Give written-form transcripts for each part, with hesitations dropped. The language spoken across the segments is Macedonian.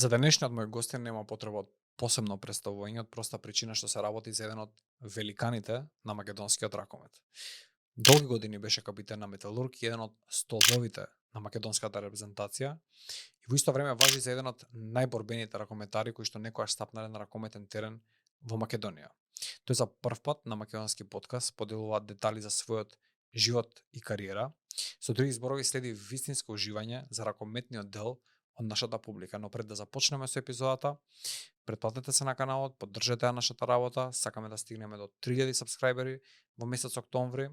За денешниот мој гостин нема потреба од посебно представување од проста причина што се работи за еден од великаните на македонскиот ракомет. Долги години беше капитен на Металург и еден од столбовите на македонската репрезентација и во исто време важи за еден од најборбените ракометари кои што некогаш стапнале на ракометен терен во Македонија. Тој за прв пат на македонски подкаст поделува детали за својот живот и кариера. Со други зборови следи вистинско уживање за ракометниот дел од нашата публика. Но пред да започнеме со епизодата, претплатете се на каналот, поддржете ја нашата работа, сакаме да стигнеме до 3000 сабскрајбери во месец октомври.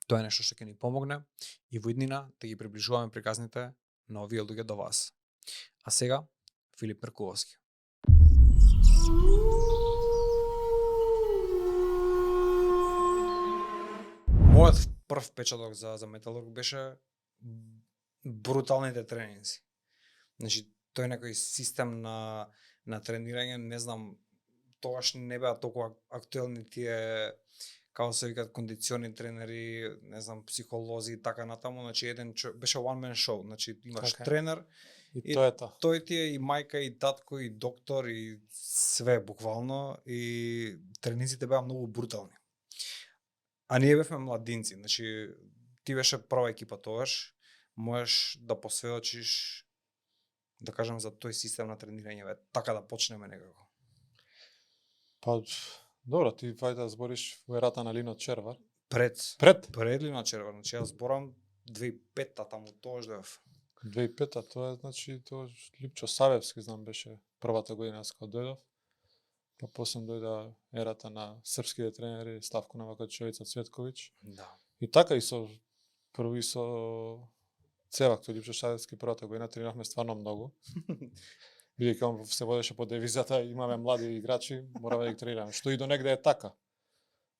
Тоа е нешто што ќе ни помогне и во иднина да ги приближуваме приказните на овие луѓе до вас. А сега, Филип Меркуловски. Мојот прв печаток за Металург беше бруталните тренинзи. Значи, тој некој систем на тренирање, не знам, тогаш не беа толку актуелни тие, како се викаат, кондициони тренери, не знам, психолози и така натаму, значи еден беше one man show, значи имаш Така. тренер И тоа е тоа. тој ти е и мајка, и татко, и доктор, и све буквално, и тренинзите беа многу брутални. А ние бевме младинци, значи ти беше прва екипа тогаш, можеш да посведочиш, да кажем, за тој систем на тренирање, бе, така да почнеме некако. Па, добро, ти вајде да збориш во ерата на Лино Червар. Пред Лино Червар, значи јас зборам 2005-та, таму тогаш дојав. 2005-та, тоа е, значи, тоа Липчо Савевски, знам, беше првата година јас кога дојдов. Па после дојде ерата на српските тренери, Славко Навакачевица, Цветковиќ. Да. И така и со први со Цевак, тој Липчо Савевски првата година тренирахме стварно многу. Бидејќи он се водеше по девизата имаме млади играчи, мораме да ги тренираме. Што и до негде е така.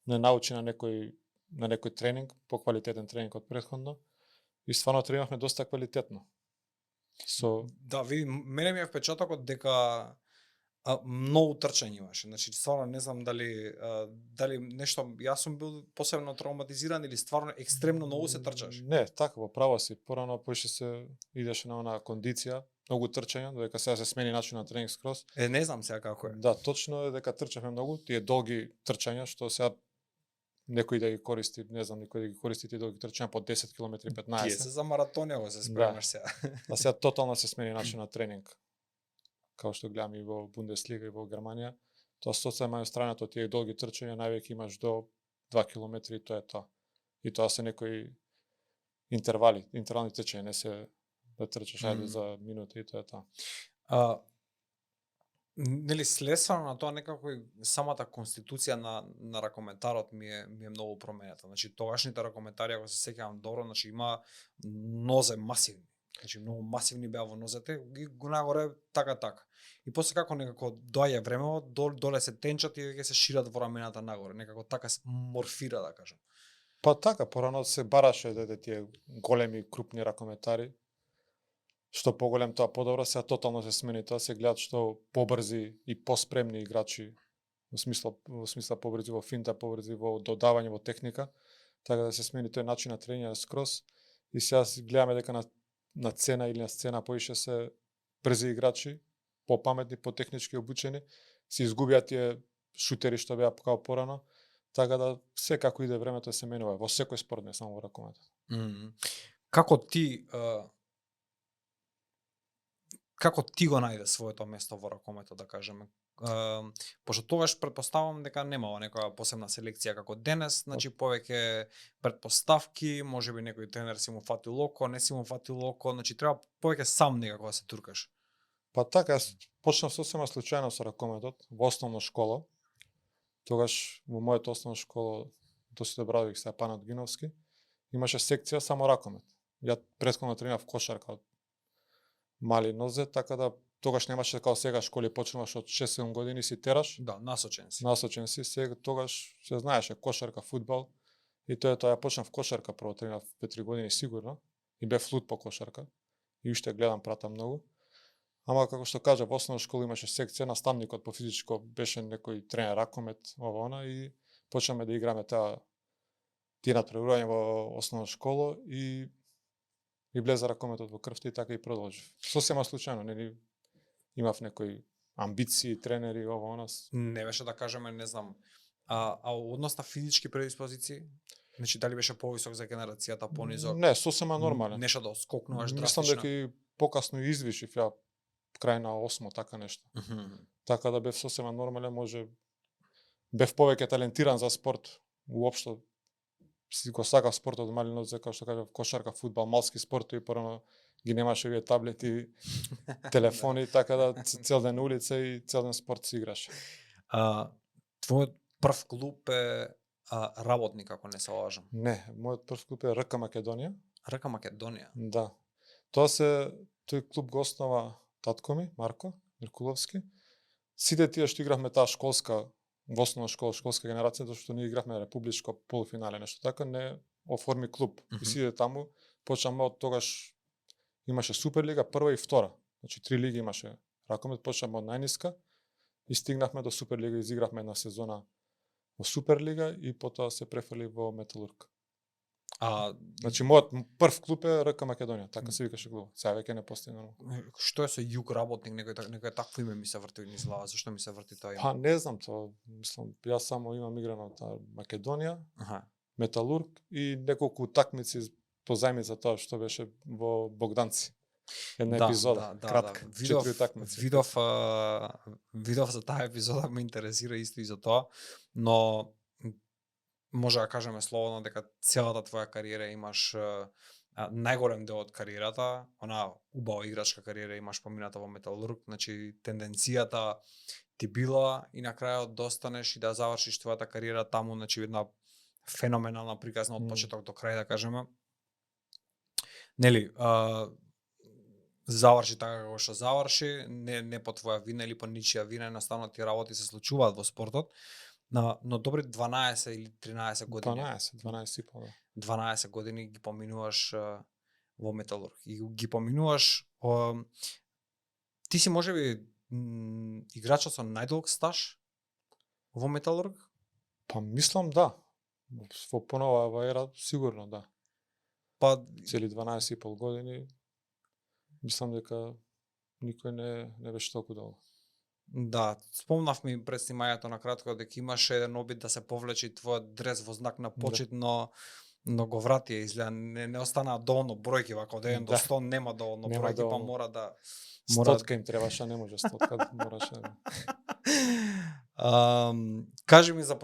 Не научи на некој тренинг, поквалитетен тренинг од претходно. И стварно тренирахме доста квалитетно. Да, види, мене ми е впечатокот дека многу трчање имаше. Значи, стварно не знам дали нешто, јас сум бил посебно травматизиран или стварно екстремно многу се трчаш. Не, така, во право си. Порано поише се идеше на онаа кондиција, многу трчање, додека сега се смени начин на тренинг скроз. Не знам сега како е. Да, точно е дека трчавме многу, тие долги трчања што сега некој да ги користи, не знам, некој да ги користи тие долги трчања по 10 км, 15. Тие се за маратонево се спремаш сега. А сега тотално се смени начин на тренинг. Као што гледаме и во Бундеслига и во Германија, тоа соцема странато тие долги трчања највеќе имаш до 2 км и тоа е тоа. И тоа се некои интервални трчања, не се да трчаш за минути и тоа е тоа. Нели следствено на тоа некако и самата конституција на ракометарот ми е многу променета. Значи тогашните ракометари, ако се сеќавам добро, значи има нозе масивни. Значи многу масивни беа во нозете и го нагоре така. И после како некако доаѓа времево, доле се тенчат и ќе се шират во рамената нагоре, некако така се морфира, да кажам. Па така, порано се бараше тие големи крупни ракометари. Што поголем тоа подобро, сега тотално се смени тоа, се гледат што побрзи и поспремни играчи, во смисла побрзи во финта, побрзи во додавање во техника, така да се смени тој начин на тренирање скроз. И сега гледаме дека на цена или на сцена поише се брзи играчи, попаметни, потехнички обучени, се изгубија тие шутери што беа као порано, така да секако иде времето се менува во секој спорт, не само во ракометот. Како ти го најде своето место во ракометот, да кажеме? Пошто тогаш претпоставам дека немало некоја посебна селекција како денес, значи повеќе претпоставки, можеби некој тренер си му фатил око, не си му фатил око, значи треба повеќе сам некако да се туркаш. Па така, јас почнав сосема случајно со ракометот во основна школа. Тогаш во мојата основна школа, Досите Брадовик, сега Панат Гиновски, имаше секција само ракомет. Ја претходно тренирав кошарка од мали нозе, така да тогаш немаше као сега школи, почнуваш од 6-7 години си тераш. Да, насочен си. Сега тогаш се знаеше кошарка, фудбал и тоа е тоа. Ја почнав кошарка, прво тренирав 2-3 години сигурно и бев лут по кошарка. И уште гледам, пратам многу. Ама како што кажа, во основна школа имаше секција, наставникот по физичко беше некој тренер ракомет, ова она, и почнаме да играме тие натпреварување во основна школа и влезе ракометот во крвта и така и продолжив. Сосема случајно, нели имав некои амбиции, тренери, ова, онас. Не беше да кажеме, не знам, однос на физички предиспозиции? Значи дали беше повисок за генерацијата, понизок? Не, сосема нормален. Нешто да скокнуваш Мислам драстично? дека и покасно извишив ја крај на 8 така нешто. Мгм. Така да бев сосема нормален, може бев повеќе талентиран за спорт уопшто. Си го сакав спортот од малино, како што кажав, кошарка, фудбал, малски спортови, порано ги немаше овие таблети, телефони, така да цел ден улица и цел ден спорт си играше. Твојот прв клуб е работник, ако не се лажам. Не, мојот прв клуб е РК Македонија. РК Македонија. Да. Тој клуб го основа татко ми, Марко Миркуловски. Сите тие што игравме таа школска, во основна школа, школска генерација, зашто што ние игравме републичко полуфинале, нешто така, не оформи клуб. Мгм. И сите таму почнаме од тогаш имаше Суперлига, прва и втора. Значи 3 лиги имаше ракомет, почнаме од најниска и стигнавме до Суперлига, изигравме една сезона во Суперлига и потоа се префрли во Металург. Значи мојот прв клуб е РК Македонија, така се викаше клуб. Сега веќе не постои нормално. Што е со Југ работник, некој такво име ми се врти низ глава, зашто ми се врти тоа име? Па не знам тоа, мислам, јас само имам играно од Македонија, Аха. Металург и неколку утакмици по зајмица тоа што беше во Богданци. Една епизода, кратка, 4 утакмици. Видов за таа епизода, ме интересира исто и за тоа, но може да кажеме слободно дека целата твоја кариера имаш најголем дел од кариерата, она убава играчка кариера имаш помината во Металург, значи тенденцијата ти била и на крајот да останеш и да завршиш твојата кариера таму, значи една феноменална приказна од почеток до крај, да кажеме. Нели, заврши така како што заврши, не по твоја вина или по ничија вина, едноставно ти работи се случуваат во спортот. Но добри 12 или 13 години. 12 и пол, да. 12 години ги поминуваш во Металург. И ги поминуваш ти си можеби играчот со најдолг стаж во Металург? Па мислам да. Во понова ера сигурно да. Па цели 12 и пол години. Мислам дека никој не беше толку долго. да, спомнав ми пред снимањето на кратко дека имаше еден обид да се повлече твојот дрес во знак на почит, но го врати изгледа не останаа доволно бројки, вака од 1 до 100 нема доволно Нема бројки, па доволно. мора да Стотка им требаше, не може стотка, мораше. Кажи ми за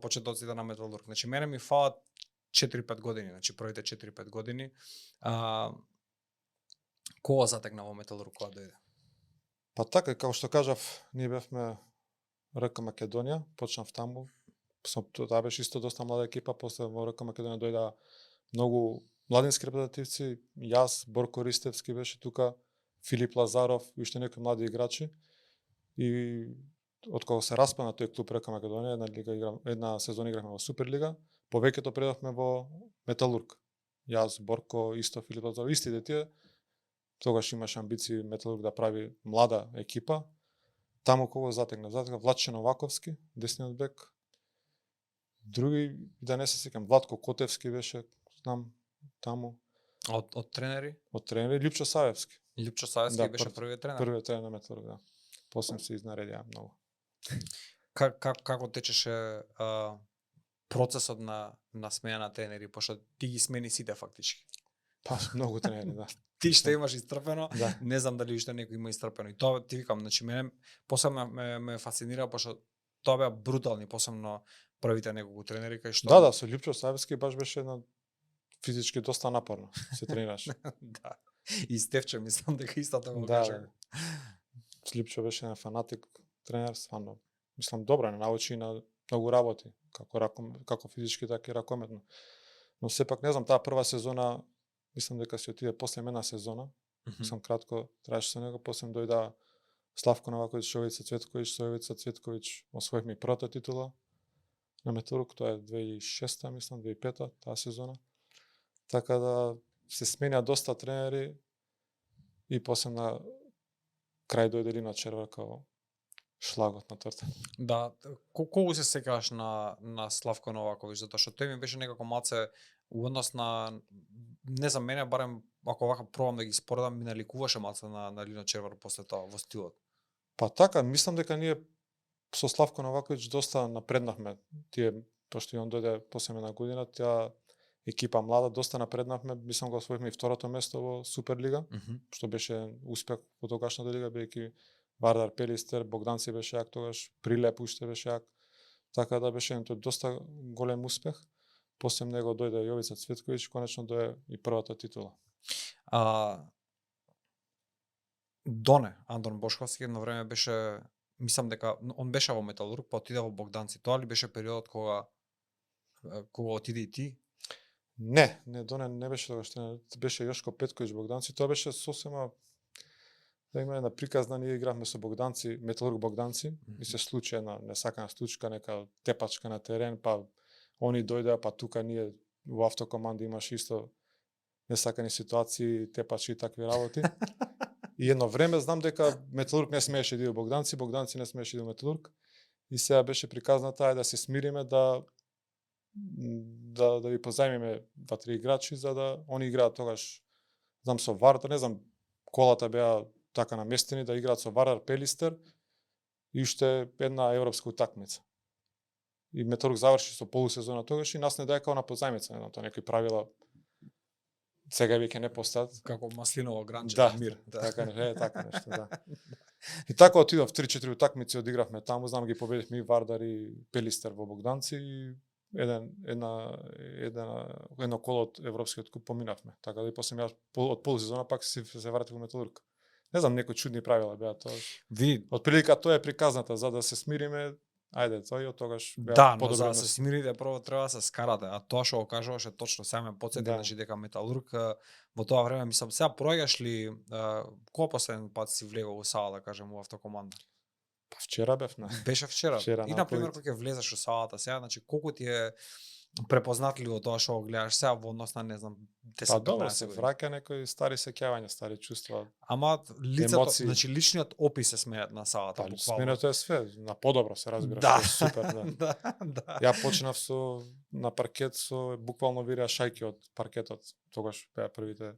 почетоците на Металург. Значи мене ми фалат 4-5 години, значи првите 4-5 години. Кога затегна во Металург, кога дојде? Па така, како што кажав, ние бевме РК Македонија, почнав таму. Тоа беше исто доста млада екипа, после во РК Македонија дојда многу младински репрезентативци, јас, Борко Ристевски беше тука, Филип Лазаров и уште некои млади играчи. И откога се распадна тој клуб РК Македонија, една сезона игравме во Суперлига, повеќето предавме во Металург. Јас, Борко, исто Филип Лазаров, истите тие. Тогаш имаше амбиции Металург да прави млада екипа. Таму кого затегна Владче Новаковски, десниот бек. Други, да не се сеќам, Владко Котевски беше, знам, таму. Од тренери? Од тренери, Лјупчо Савевски. Лјупчо Савевски беше првиот тренер? Првиот тренер на Металург, да. После се изнаредија многу. Како течеше процесот на смена на тренери, пошто ти ги смени сите фактички? Па, многу тренери, да. Ти што имаш истрпено, да. Не знам дали уште некој има истрпено. И тоа ти викам, значи мене посебно ме фасцинира, пошто тоа беа брутални, посебно првите неколку тренери кај што Да, со Лјупчо Савевски баш беше една физички доста напорно се тренираше. да. И Стефче мислам дека истото го да, кажа. Лјупчо беше една фанатик тренер, стварно. Мислам добро, не научи на многу работи, како физички така и ракометно. Но сепак не знам, таа прва сезона мислам дека се отиде после една сезона. Мислам кратко траеше со него, после дојда Славко Новаковиќ, Шојица Цветковиќ, Сојовица Цветковиќ, освоивме првата титула на Металург, тоа е 2006-та, мислам, 2005-та, таа сезона. Така да се сменја доста тренери и после на крај дојде Лина Червар као шлагот на торта. Да, колку се секаш на Славко Новаковиќ, затоа што тој ми беше некако малце у однос на, не за мене, барем ако вака пробам да ги споредам, ми наликуваше малце на Лино Червар после тоа во стилот. Па така, мислам дека ние со Славко Новаковиќ доста напреднавме. Тие, пошто и он дојде после една година, таа екипа млада, доста напреднавме. Мислам го освоивме и второто место во Суперлига, што беше успех во тогашната лига, бидејќи Вардар Пелистер, Богданци беше јак тогаш, Прилеп уште беше јак. Така да беше тоа доста голем успех. После него дојде Јовица Цветковиќ, конечно дојде и првата титула. Доне, Андон Бошковски едно време беше, мислам дека он беше во Металург, па отиде во Богданци. Тоа ли беше периодот кога отиде и ти? Не, Доне не беше тогаш, беше Јошко Петковиќ Богданци. Тоа беше сосема, да има една приказна, ние игравме со Богданци, Металург Богданци, и се случи една несакана случка, нека тепачка на терен, па они дојдеа, па тука ние во автокоманда имаш исто несакани ситуации, тепачки и такви работи. И едно време знам дека Металург не смееше да иде Богданци, Богданци не смееше да иде Металург, и сега беше приказната да се смириме, да ви позајмиме 2-3 играчи за да они играат тогаш, знам со Вардар, не знам, колата беа така наместени да играат со Вардар Пелистер и уште една европска утакмица. И Металург заврши со полусезона тогаш и нас не даде као на позајмица, не знам, тоа некои правила сега веќе не постојат. Како маслиново гранче, да, мир. Да, така нешто, да. И така отидов 3-4 утакмици, одигравме таму, знам ги победивме и Вардар и Пелистер во Богданци и едно коло од Европскиот куп поминавме. Така да и после од полусезона пак се вратив во Металург. Не знам, некои чудни правила беа тоа. Од прилика тоа е приказната, за да се смириме. Ајде, тоа и од тогаш беа но за да се смирите прво треба да се скарате, а тоа што го кажуваше точно, сега ме потсети, значи дека Металург во тоа време, мислам, сега проаѓаш ли кога последен пат си влегол во сала, да кажем, во автокоманда? Па вчера бев на. Беше вчера. И на пример кога ќе влезеш во салата сега, значи колку ти е препознатливо тоа што го гледаш сега во однос на, не знам, 10-15 Па добро, се враќа некои стари сеќавања, стари чувства. Ама лицето, значи личниот опис се сменет на салата, буквално. Сменето е све, на подобро се разбира, што е супер, да. Да. Ја почнав на паркет со буквално вираа шајки од паркетот. Тогаш беа првите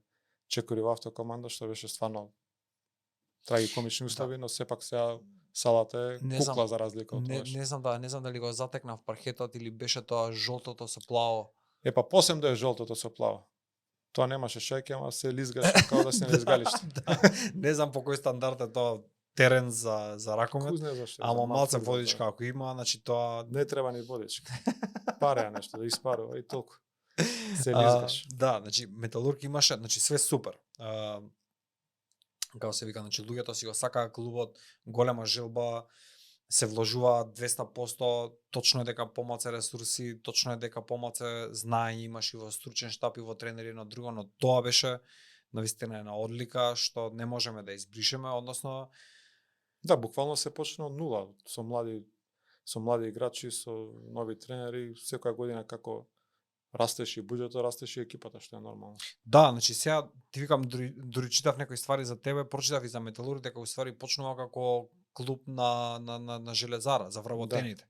чекори во автокоманда, што беше стварно трагикомични услови, но сепак сега салата е кукла за разлика од тоа. Не знам дали го затекнав паркетот или беше тоа жолтото со плаво. Па посем да е жолтото со плаво. Тоа немаше шеќе, ама се лизгаше како да се на изгалиште. Не знам по кој стандард е тоа терен за ракомет. Ама малце водичка ако има, значи тоа не треба ни водичка. Пареа нешто да испарува и толку. Се лизгаш. Да, значи Металург имаше, значи све супер. Како се вика, значи луѓето си го сакаа клубот, голема желба, се вложуваат 200%, точно е дека помалце ресурси, точно е дека помалце знаење имаш и во стручен штаб и во тренери на друго, но тоа беше навистина една одлика што не можеме да избришеме, односно да, буквално се почна од нула, со млади играчи, со нови тренери, секоја година како растеше и буџетот, растеше и екипата, што е нормално. Да, значи сега ти викам, дури читав некои ствари за тебе, прочитав и за Металург, дека уствари почнува како клуб на железара, за вработените.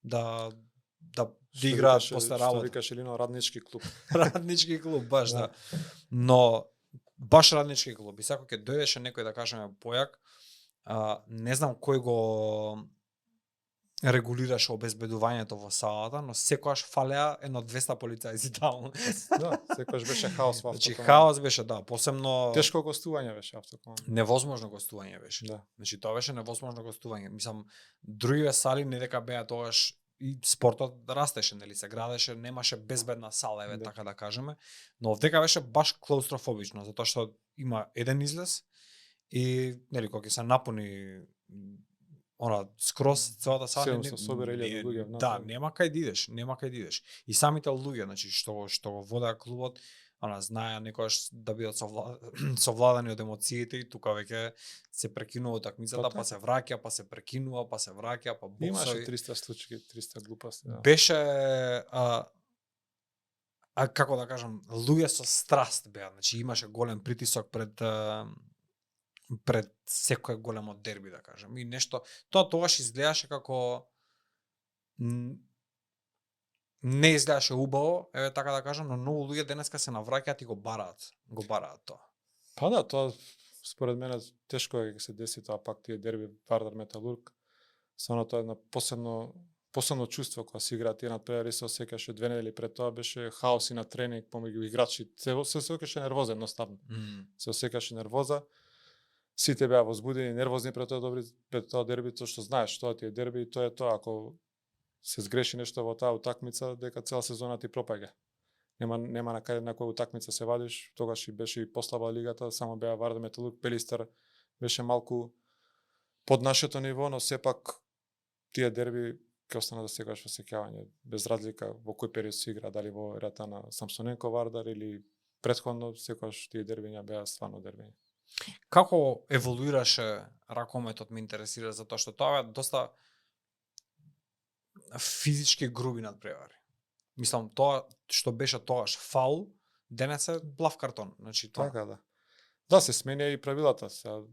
Да играат после работа. Што викаше Лино, раднички клуб. Раднички клуб, баш да. Но баш раднички клуб. И сако ќе дојдеше некој, да кажеме, појак, не знам кој го регулираше обезбедувањето во салата, но секогаш фалеа едно 200 полицајци таму. Да, секогаш беше хаос во автокоманда. Значи хаос беше, да, посебно тешко гостување беше автокоманда. Невозможно гостување беше. Да. Значи тоа беше невозможно гостување. Мислам, другиве сали не дека беа тогаш и спортот растеше, нели се градеше, немаше безбедна сала, еве така да кажеме, но овдека беше баш клаустрофобично, затоа што има еден излез и нели кога ќе се напуни скроз целата сала да, нема кај да идеш, И самите луѓе, значи што го водеа клубот, знаеа некогаш да бидат совладани од емоциите и тука веќе се прекинува утакмицата, па се враќа, па се прекинува, па се враќа, па боксови. Имаше 300 случаи, 300 глупости. Да. Беше како да кажам, луѓе со страст беа, значи имаше голем притисок пред секое големо дерби, да кажем. И нешто, тоа тогаш изгледаше како не изгледаше убаво, еве така да кажам, но многу луѓе денеска се навраќаат и го бараат тоа. Па да, тоа според мене тешко е ќе се деси тоа пак тие дерби Вардар Металург. Стварно тоа е едно посебно чувство кога се играат тие надпревари, се осеќаше 2 недели пред тоа беше хаос и на тренинг помеѓу играчи, се осеќаше нервоза едноставно. Се осеќаше нервоза. Сите беа возбудени, нервозни пред тоа дерби, тоа што знаеш, тоа ти е дерби и тоа е тоа. Ако се сгреши нешто во таа утакмица, дека цела сезона ти пропаѓа. Нема на каде на која утакмица се вадиш, тогаш и беше и послаба лигата, само беа Вардар Металург, Пелистер беше малку под нашето ниво, но сепак тие дерби ќе останат да секогаш во сеќавање, без разлика во кој период се игра, дали во ерата на Самсоненко Вардар или претходно, секогаш тие дербиња беа стварно дербиња. Како еволуираше ракометот ме интересира, затоа што тоа е доста физички груби надпревари. Мислам, тоа што беше тогаш фаул, денес е блав картон. Значи тоа. Така да. Да, се сменија и правилата. Сега,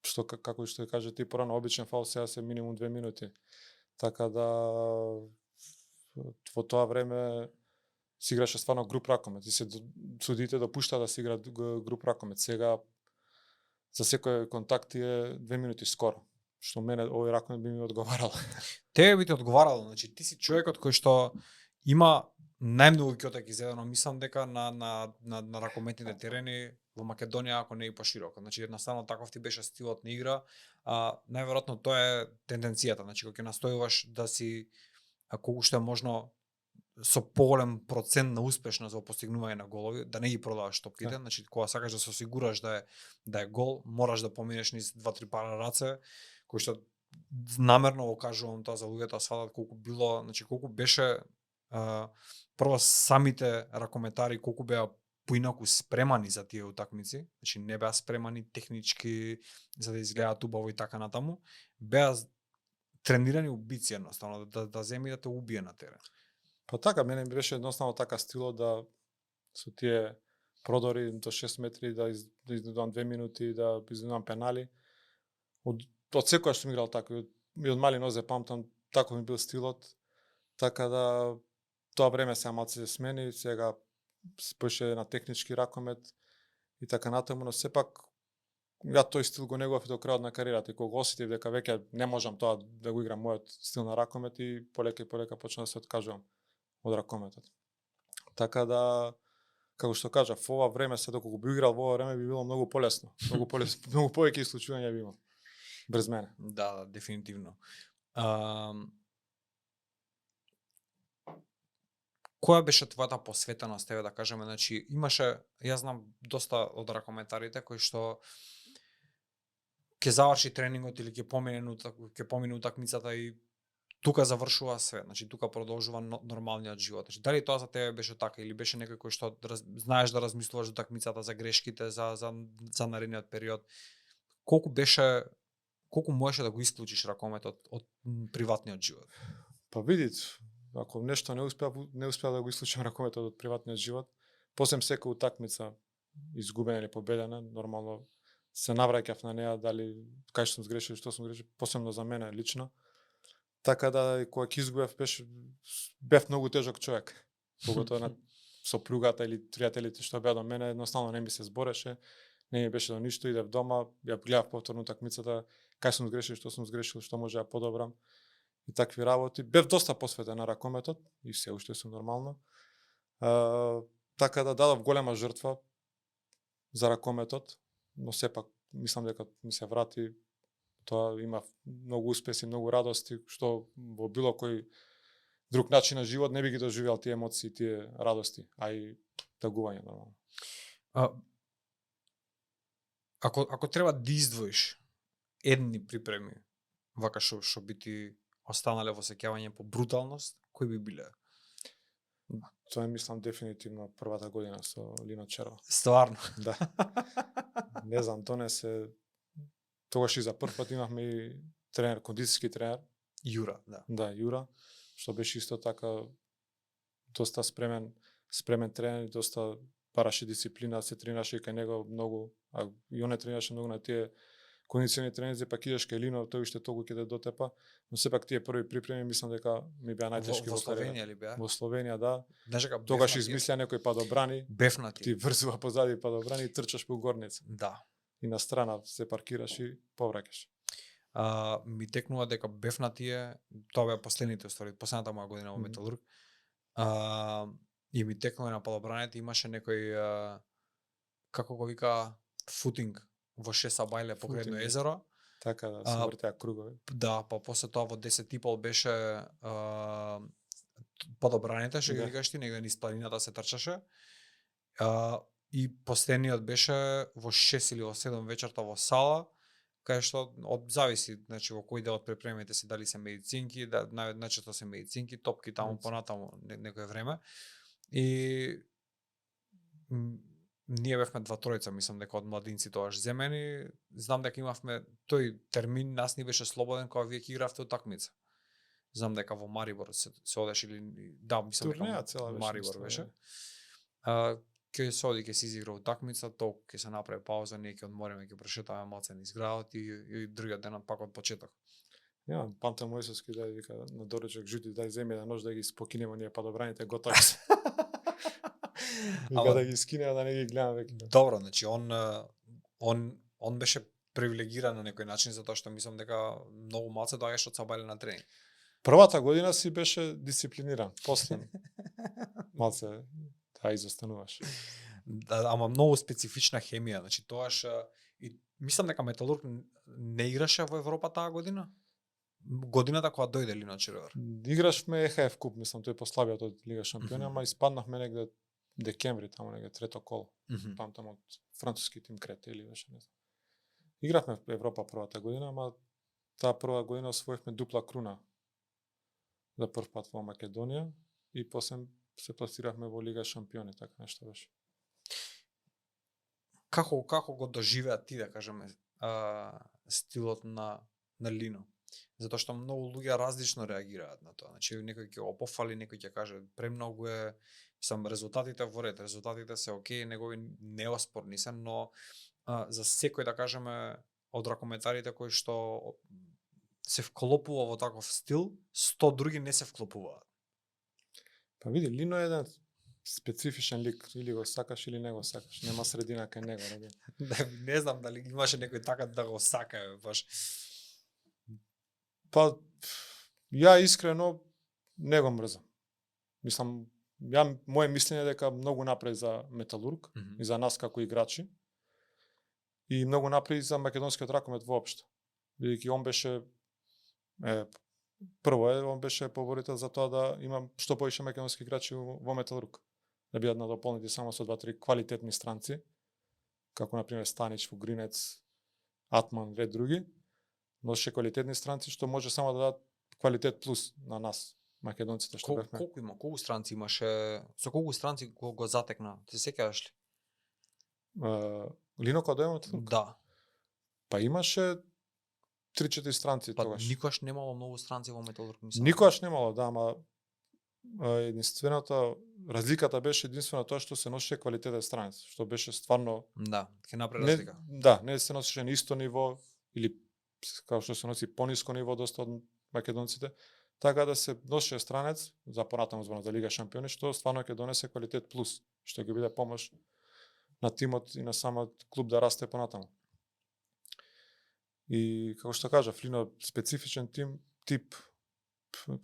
што како што каже ти порано, обичен фаул сега се минимум 2 минути. Така да во тоа време се играше стварно груп ракомет и судите допуштаа да се игра груп ракомет. Сега за секој контакт е 2 минути скоро, што мене овој ракомет би ми одговарал. Тебе би ти одговарало, значи ти си човекот кој што има најмногу ќотек изедено, мислам дека на ракометните терени во Македонија, ако не и пошироко. Значи едноставно таков ти беше стилот на игра, најверојатно тоа е тенденцијата, значи кога ќе настојуваш да си колку што е можно со поголем процент на успешност во постигнување на голови, да не ги продаваш топките, значи кога сакаш да се осигураш да е гол, мораш да поминеш низ 2-3 пара раце, кои што намерно го кажувам тоа за луѓето да сватат колку беше прво самите ракометари колку беа поинаку спремани за тие утакмици, значи не беа спремани технички за да изгледаат убаво и така натаму, беа тренирани убици едноставно да земи да те убие на терен. Па така, мене ми беше едноставно така стилот да со тие продори до 6 метри да изнудам 2 минути, да изнудам пенали. Од секојаш сум играл така, и од мали нозе памтам, таков ми бил стилот. Така да тоа време сега малце се смени, сега се поише на технички ракомет и така натаму, но сепак ја тој стил го негував до крајот на кариерата и кога осетив дека веќе не можам тоа да го играм мојот стил на ракомет и полека почнав да се откажувам од ракометот. Така да, како што кажав, во ова време се доколку би играл во ова време би било многу полесно, многу повеќе исклучувања би имал брз мене. Да, дефинитивно. Која беше твојата посветеност, еве да кажеме, значи имаше, јас знам доста од ракометарите кои што ќе заврши тренингот или ќе помине утакмицата и тука завршува све, значи тука продолжува нормалниот живот. Значи дали тоа за тебе беше така или беше некој кој што знаеш да размислуваш за утакмицата, за грешките, за наредниот период? Колку можеше да го исклучиш ракометот од приватниот живот? Па видите, ако нешто не успеа да го исклучам ракометот од приватниот живот, посем секоја утакмица изгубена или победена, нормално се навраќав на неа, дали кај што сум сгрешил, што сум сгрешил, посебно за мене лично. Така да кога ќе изгубев бев многу тежок човек. Поготоа на сопругата или пријателите што беа до мене, едноставно не ми се збореше, не ми беше до ништо, идев дома, ја гледав повторно утакмицата, кај сум сгрешил, што може да подобрам и такви работи. Бев доста посветен на ракометот и се уште сум нормално. Така да дадов голема жртва за ракометот, но сепак мислам дека ми се врати. Тоа има многу успеси, многу радости, што во било кој друг начин на живот не би ги доживеал тие емоции, тие радости, а и тагување нормално. Ако треба да издвоиш едни припреми, вака што би ти останале во сеќавање по бруталност, кои би биле? Тоа мислам дефинитивно првата година со Лино Черва. Стварно? Да. Не знам, донесе тогаш и за прв пат имавме и тренер, кондицијски тренер. Јура, да. Да, Јура, што беше исто така доста спремен тренер, доста бараше дисциплина, се тренираше и кај него многу, а и он не тренираше многу на тие кондициони тренинзи, пак идеш кај Лино, тој уште толку ќе те дотепа, но сепак тие први припреми мислам дека ми беа најтешки Во во кариерата. Словенија ли беа? Во Словенија, да. Знаеш дека Тогаш бефнати е? измисля некој падобрани, Бефнати. ти врзува позади падобрани и трчаш по горница. Да. И на страна се паркираш и повраќаш. Ми текнува дека бефнати е, тоа беа последните ствари, последната моја година во Мгм. Металург. И ми текнува на падобраните, имаше некој како го вика футинг во Шеса Бајле покрај едно Футинг, да. езеро. Така да се вртеа кругови. Да, па после тоа во 10:30 беше падобраните, што ги Да. викаш ти, негде низ планината се трчаше. И последниот беше во 6 или во 7 вечерта во сала, кај што од зависи, значи во кој дел од припремите си, дали се медицинки, да најчесто се медицинки, топки таму Медицински. понатаму некое време. И ние бевме два тројца, мислам дека од младинци тогаш земени, знам дека имавме тој термин, нас ни беше слободен кога вие ќе игравте утакмица. Знам дека во Марибор се одеше или да, мислам Турнеја дека цела беше. Марибор мислам, беше. да. Ќе се оди, ќе се изигра утакмица, толку ќе се направи пауза, ние ќе одмориме, ќе прошетаме малце низ градот и другиот ден пак од почеток. Ја, памтам Мојсовски да вика на доручок жути дај земи да нож да ги спокинеме ние падобраните готови се. Вика Ама- да ги скинеме да не ги гледаме веќе. Добро, значи он беше привилегиран на некој начин затоа што мислам дека многу малце доаѓаш од Сабајле на тренинг. Првата година си беше дисциплиниран, после малце да изостануваш. Да, ама многу специфична хемија, значи тоаш и мислам дека Металург не играше во Европа таа година. Годината кога дојде Лино Черевар. Играшме ЕХФ куп, мислам тој послабиот од Лига шампиони, Мгм. ама испаднахме негде декември, таму негде трето коло. Мгм. Памтам од француски тим Крете или беше, не знам. Игравме во Европа првата година, ама таа прва година освоивме дупла круна за прв пат во Македонија и после се пласиравме во Лига шампиони, така нешто беше. Како го доживеа ти, да кажеме, стилот на Лино? Затоа што многу луѓе различно реагираат на тоа. Значи некој ќе го пофали, некој ќе каже премногу е, сам резултатите во ред, резултатите се окей, негови неоспорни се, но за секој да кажеме од ракометарите кои што се вклопува во таков стил, 100 други не се вклопуваат. Па види, Лино е еден специфичен лик, или го сакаш или не го сакаш, нема средина кај него, Не знам дали имаше некој така да го сака, баш. Па, ја искрено не го мрзам. Мислам, моje мислење е дека многу напред за Металург и за нас како играчи и многу напред и за македонскиот ракомет воопшто. Бидејќи он беше он беше поборител за тоа да има што повеќе македонски играчи во Металург. Да бидат надополнети само со 2-3 квалитетни странци, како на пример Станич, Вугринец, Атман, ред други, но ше квалитетни странци што може само да дадат квалитет плюс на нас, македонците што бевме. Колку странци имаше? Со колку странци го затекна? Ти се сеќаваш ли? Лино кога дојде во Металург? Да. Па имаше 3-4 странци Па тогаш. никогаш немало многу странци во Металург, мислам. Никогаш немало, да, ама единствената разликата беше единствено тоа што се носеше квалитетен странец, што беше стварно Да, ќе направи не, разлика. да, не се носеше на исто ниво или како што се носи пониско ниво доста од македонците, така да се носеше странец за понатаму зборно за Лига шампиони што стварно ќе донесе квалитет плюс, што ќе биде помош на тимот и на самиот клуб да расте понатаму. И како што кажав, Лино специфичен тип,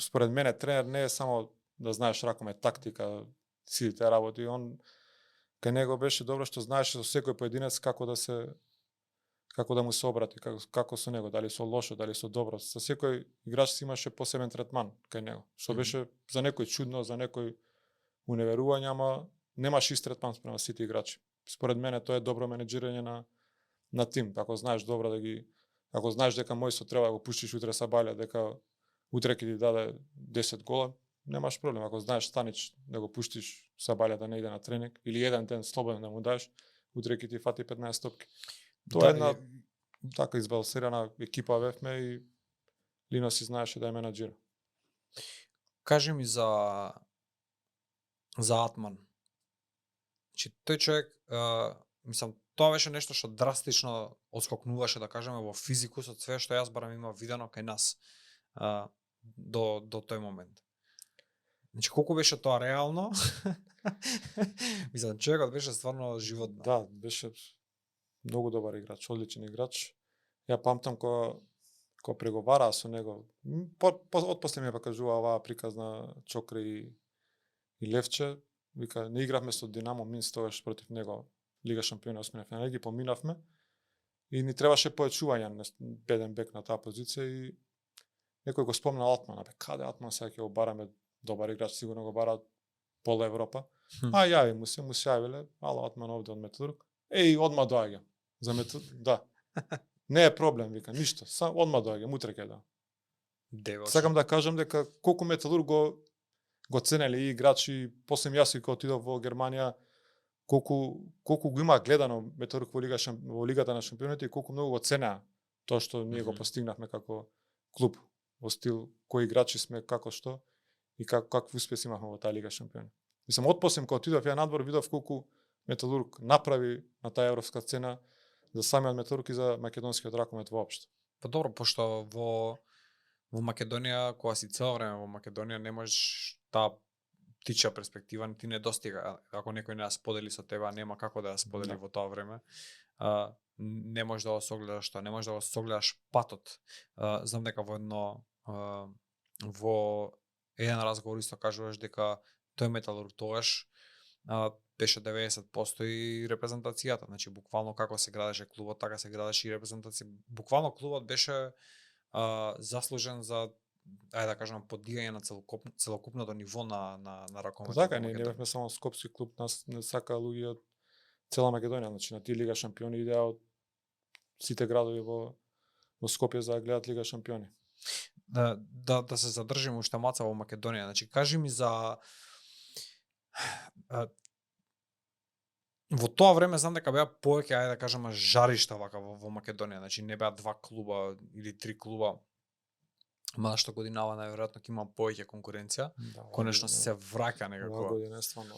според мене тренер не е само да знаеш ракомет, тактика, силите работи, он кај него беше добро што знаеше со секој поединец како да му се обрати, како со него, дали со лошо, дали со добро. Со секој играч си имаше посебен третман кај него, што беше за некој чудно, за некој уневерување, ама немаш ист третман спрема сите играчи. Според мене тоа е добро менеџирање на тим, ако знаеш добро ако знаеш дека Мојсо треба да го пуштиш утре Сабајле, дека утре ќе ти даде 10 гола, немаш проблем. Ако знаеш Станич да го пуштиш Сабајле да не иде на тренинг или еден ден слободен да му даеш, утре ќе ти фати 15 топки. Тоа е една така избалансирана екипа бевме и Лино си знаеше да ја менаџира. Кажи ми за Атман. Значи тој човек, мислам, тоа беше нешто што драстично отскокнуваше, да кажеме, во физикусот, све што јас барам имав видено кај нас до тој момент. Значи, колку беше тоа реално? Мислам, човекот беше стварно животно. Да, беше многу добар играч, одличен играч. Ја памтам кога преговараа со него, отпосле ми ја покажува оваа приказна Чокри и Левче, вика, не игравме со Динамо Минск тогаш против него, Лига шампиони, осмина финали, ги поминавме и ни требаше појачување на беден бек на таа позиција и некој го спомна Алтман, бе, каде Алтман сега ќе го бараме, добар играч, сигурно го бараат пола Европа. Јави му се јавиле, ало Алтман овде од Металург. Одма доаѓа. За да. Не е проблем, вика, ништо. Одма доаѓа, утре ќе да. Сакам да кажам дека колку Металург го ценели и играчи, после јас кога отидов во Германија, колку го има гледано Металург во Лигата на шампионите и колку многу го ценеа тоа што ние го постигнавме како клуб, во стил кои играчи сме, како што и какви успеси имавме во таа Лига шампиони. Мислам, отпосле кога отидов ја надвор, видов колку Металург направи на таа европска сцена за самиот Металург и за македонскиот ракомет воопшто. Па добро, пошто во Македонија, кога си цело време во Македонија, не можеш таа птичја перспектива ти не достига. Ако некој не ја сподели со тебе, нема како да ја сподели во тоа време. Не можеш да го согледаш тоа, не можеш да го согледаш патот. Знам дека во еден разговор исто кажуваш дека тој Металург тогаш беше 90% и репрезентацијата. Значи, буквално како се градеше клубот, така се градеше и репрезентација. Буквално клубот беше заслужен за, ајде да кажам, подигање на целокупното ниво на ракометот. Така, не бевме само скопски клуб, нас не сака луѓе од цела Македонија, значи на тие Лига шампиони идеа од сите градови во Скопје за да гледат Лига шампиони. Да се задржиме уште маца во Македонија. Значи, кажи ми за во тоа време знам дека беа повеќе, ајде да кажеме, жаришта вака во Македонија. Значи, не беа 2 клуба или 3 клуба. Мада што годинава најверојатно ќе има повеќе конкуренција. Да, конечно се враќа некако. Оваа година стварно.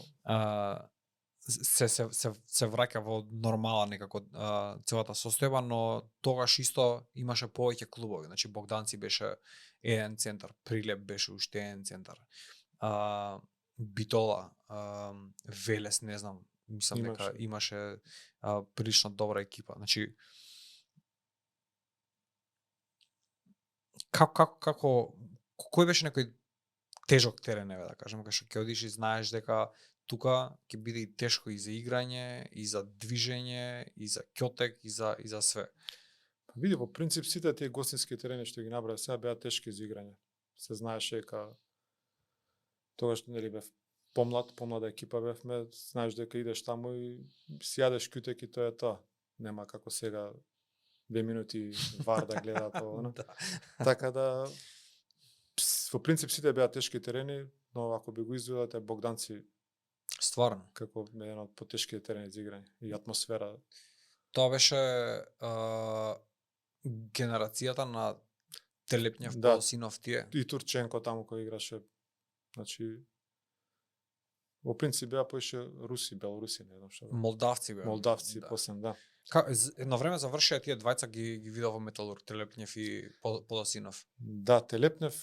Се враќа во нормала некако целата состојба, но тогаш исто имаше повеќе клубови. Значи Богданци беше еден центар, Прилеп беше уште еден центар. Битола, Велес, не знам, мислам дека имаше прилично добра екипа. Значи кој беше некој тежок терен, да кажем, кај што ќе одиш и знаеш дека тука ќе биде и тешко и за играње, и за движење, и за ќотек, и за све. Види, во принцип сите тие гостински терени што ги набрав сега беа тешки за играње. Се знаеше дека тогаш нели бев помлада екипа бевме, знаеш дека идеш таму и си јадеш ќутек и тоа е тоа. Нема како сега 2 минути вар да гледа тоа. Така да во принцип сите беа тешки терени, но ако би го изведете Богданци стварно како еден од потешките терени за играње и атмосфера. Тоа беше генерацијата на Телепњев, да, Полосинов тие. И Турченко таму кој играше. Значи во принцип беа поише руси, белоруси, не знам што. Молдавци беа. Молдавци, да. Посем, да. Едно време завршија тие двајца ги видов во Металург, Телепњев и Подосинов. Да, Телепњев,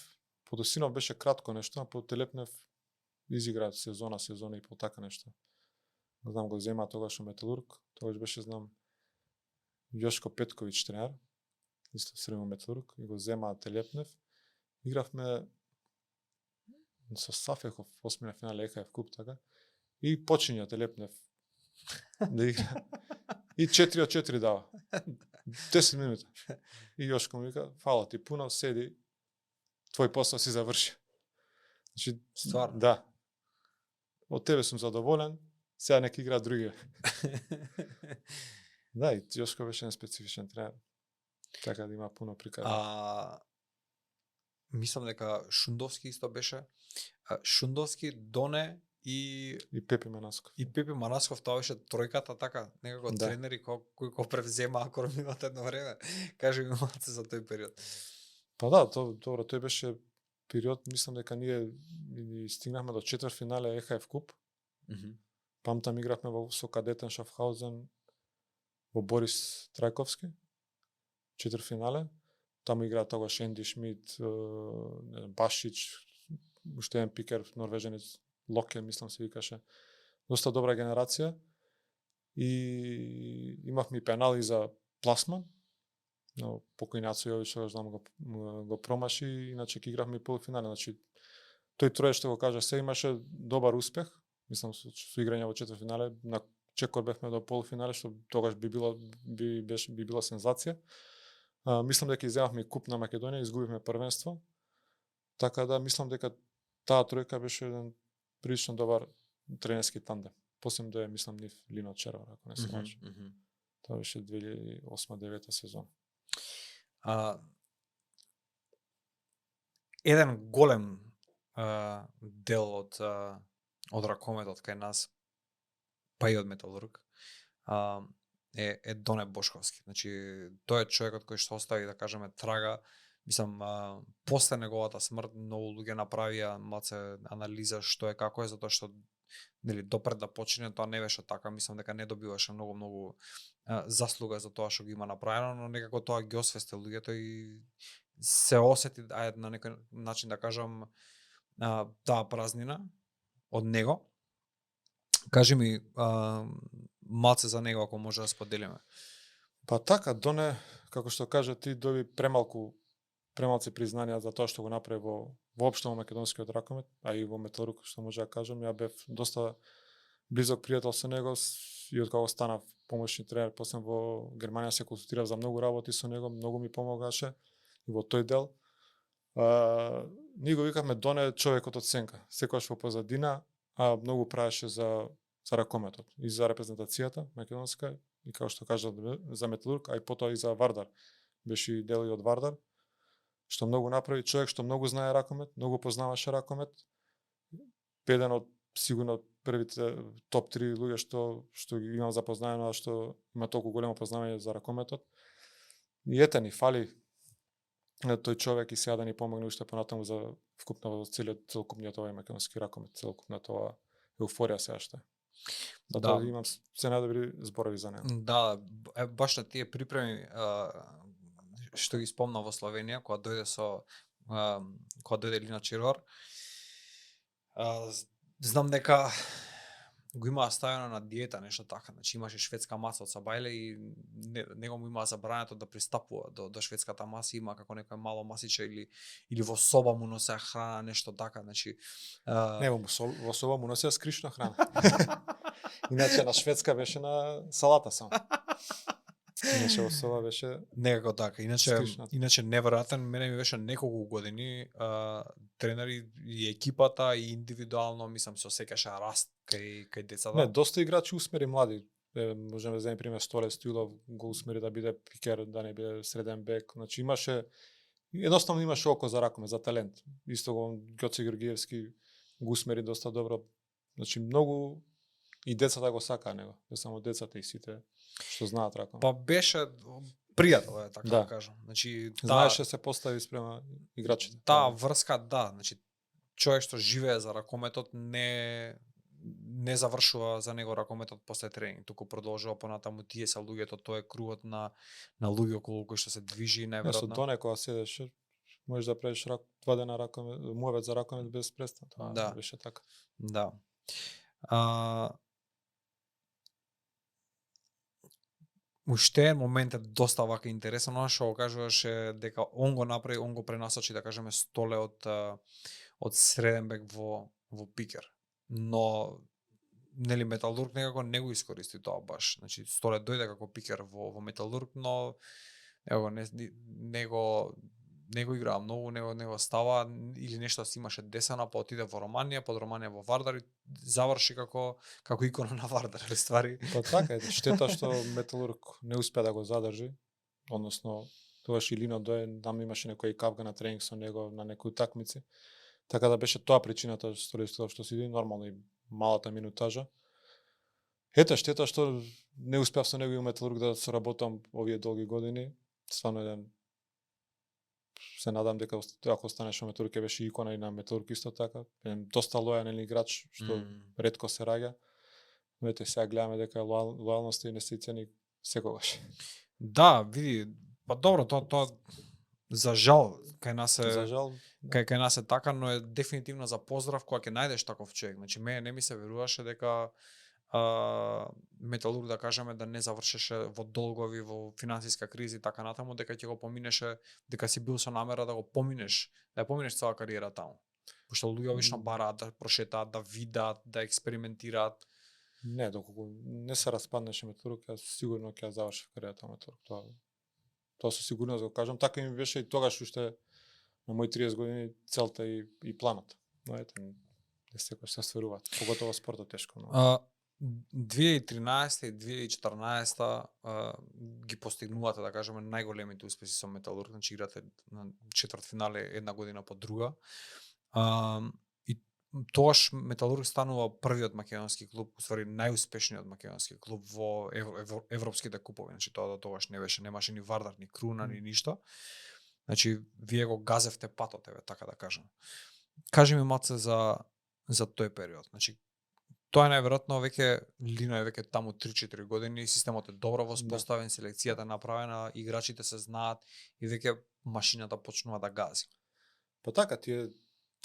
Подосинов беше кратко нешто, а по Телепњев изигра сезона и по така нешто. Знам го зема тогаш во Металург, тогаш беше знам Јошко Петковиќ тренер, исто среме Металург, и го зема Телепњев. Игравме со Сафехов, осмина финале ЕХФ куп, така. И почиња Телепњев да игра. И 4 од 4 дава. 10 минути. И Јошко му вика, фала ти пуно, седи, твој посол си заврши. Значи, стварно? Да. Од тебе сум задоволен, сега нека игра други. Да, и Јошко беше специфичен тренер. Така да има пуно приказни. Мислам дека Шундовски исто беше. Шундовски, Доне и Пепе Манасков. И Пепе Манасков, тоа беше тројката така, некако да. Тренери кои го превземаа кормилот едно време. Кажи ми малце за тој период. Па да, добро, тој беше период, мислам дека ние стигнахме до четвртфинале ЕХФ куп. Памтам игравме со кадетен Шафхаузен во Борис Трајковски, четвртфинале. Таму игра тогаш Енди Шмид, не знам, Башич, уште еден пикер, норвеженец, Локе, мислам се викаше. Доста добра генерација. И имавме пенали за пласман, но покој Нацо Јович, знам, го промаши, иначе ќе игравме полуфинале. Значи, тој троje што го кажа, се имаше добар успех, мислам со играње во четвртфинале, на чекор бевме до полуфинале, што тогаш би било сензација. Мислам дека иземавме куп на Македонија, изгубивме првенство. Така да мислам дека таа тројка беше еден прилично добар тренерски тандем. Посебно да мислам нив Лино Червар, ако не се лажам. Тоа беше 2008-2009 сезона. Еден голем дел од ракометот кај нас, па и од Металург, е Доне Бошковски. Значи, тој е човекот кој што остави, да кажеме, трага. Мислам, после неговата смрт многу луѓе направија малце анализа што е како е, затоа што нели допред да почине тоа не беше така. Мислам дека не добиваше многу заслуга за тоа што го има направено, но некако тоа ги освести луѓето и се осети на некој начин да кажам таа празнина од него. Кажи ми малце за него ако може да споделиме. Па така, Доне, како што кажа ти, доби премалци признанија за тоа што го направи воопшто во македонскиот ракомет, а и во Металург, што може да кажам. Ја бев доста близок пријател со него и од кога станав помошни тренер, после во Германија се консултирав за многу работи со него, многу ми помогаше и во тој дел. Ние го викавме Доне човекот од сенка, секогаш во позадина, а многу правеше за ракометот и за репрезентацијата македонска, и како што кажа за Металург, а и потоа и за Вардар. Беше и дел од Вардар, што многу направи, човек што многу знае ракомет, многу познаваше ракомет. Еден од сигурно првите топ 3 луѓе што ги имам запознаено, што има толку големо познавање за ракометот. И ете ни фали тој човек и сега да ни помогне уште понатаму за вкупно целокупниот овој македонски ракомет, целокупната ова еуфорија сега што е. Затоа имам се најдобри зборови за него. Да, баш на тие припреми што ги спомна во Словенија, кога дојде Лино Червар, знам дека го имаа ставено на диета, нешто така. Значи имаше шведска маса од Сабајле и него му имаа забрането да пристапува до шведската маса, има како некој мало масиче или во соба му носеа храна, нешто така. Значи не, во соба му носеа скришна храна. Иначе на шведска беше на салата само. Иначе во соба беше некако така. Иначе неверојатен, мене ми беше неколку години тренери и екипата и индивидуално, мислам, се осеќаше раст кај децата. Не, доста играчи усмери млади. Можеме да земеме пример Столе Стоилов, го усмери да биде пикер, да не биде среден бек. Значи едноставно имаше око за ракомет, за талент. Исто го Ѓоце Георгиевски го усмери доста добро. Значи многу и децата го сакаа него, не само децата и сите што знаат ракомет. Па беше пријател, така да кажам. Значи знаеше се постави спрема играчите. Таа врска, да, значи човек што живее за ракометот не завршува за него ракометот после тренинг, туку продолжува понатаму, тие се луѓето, тоа е кругот на луѓе околу кои што се движи најверојатно. Со Доне кога седеше, можеш да правиш 2 дена ракомет, муавет за ракомет без престан. Да, беше така. Да. Уште моментот доста вака интересен, она што го кажуваше дека он го направи, он го пренасочи, да кажеме, Столе од среден бек во пикер. Но нели Металург некако не го искористи тоа баш. Значи Столе дојде како пикер во Металург, но ево не го играа многу, не го става или нешто си имаше десена, па отиде во Романија, под Романија во Вардар и заврши како икона на Вардар, или ствари. Па така е, штета што Металург не успеа да го задржи, односно тогаш и Лино дое, там имаше некој кавга на тренинг со него на некои утакмици. Така да беше тоа причината што си иди нормално и малата минутажа. Ете, штета што не успеав со него и Металург да соработам овие долги години. Стварно еден се надам дека ако останеш во Металург ќе беше икона и на Металург исто така. Еден доста лојален играч што ретко се раѓа. Но ете сега гледаме дека лојалноста и не се цени секогаш. Да, види, па добро, тоа за жал кај нас За е жал, да. кај нас е така, но е дефинитивно за поздрав кога ќе најдеш таков човек. Значи мене не ми се веруваше дека Металург, да кажеме, да не завршеше во долгови, во финансиска криза и така натаму, дека ќе го поминеше, дека си бил со намера да го поминеш, да ја поминеш цела кариера таму. Пошто луѓе обично бараат да прошетаат, да видат, да експериментираат. Не, доколку не се распаднеше Металург, јас сигурно ќе ја завршев кариерата на Металург. Тоа со сигурност го кажам. Така ми беше и тогаш уште на мои 30 години целта и планот. Но ете, не секој се стваруваат. Поготово спортот тешко. Но... 2013 и 2014 ги постигнувате, да кажеме, најголемите успеси со Металург, значи играте на четвртфинале една година по друга. И тогаш Металург станува првиот македонски клуб, уствари најуспешниот македонски клуб во европските купови. Значи тоа до тогаш не беше, немаше ни Вардар, ни Круна, ни ништо. Значи вие го газевте патот, еве така да кажам. Кажи ми Маце за тој период. Значи тоа е најверојатно веќе Лино е веќе таму 3-4 години, системот е добро воспоставен, селекцијата е направена, играчите се знаат и веќе машината почнува да гази. Па така, тие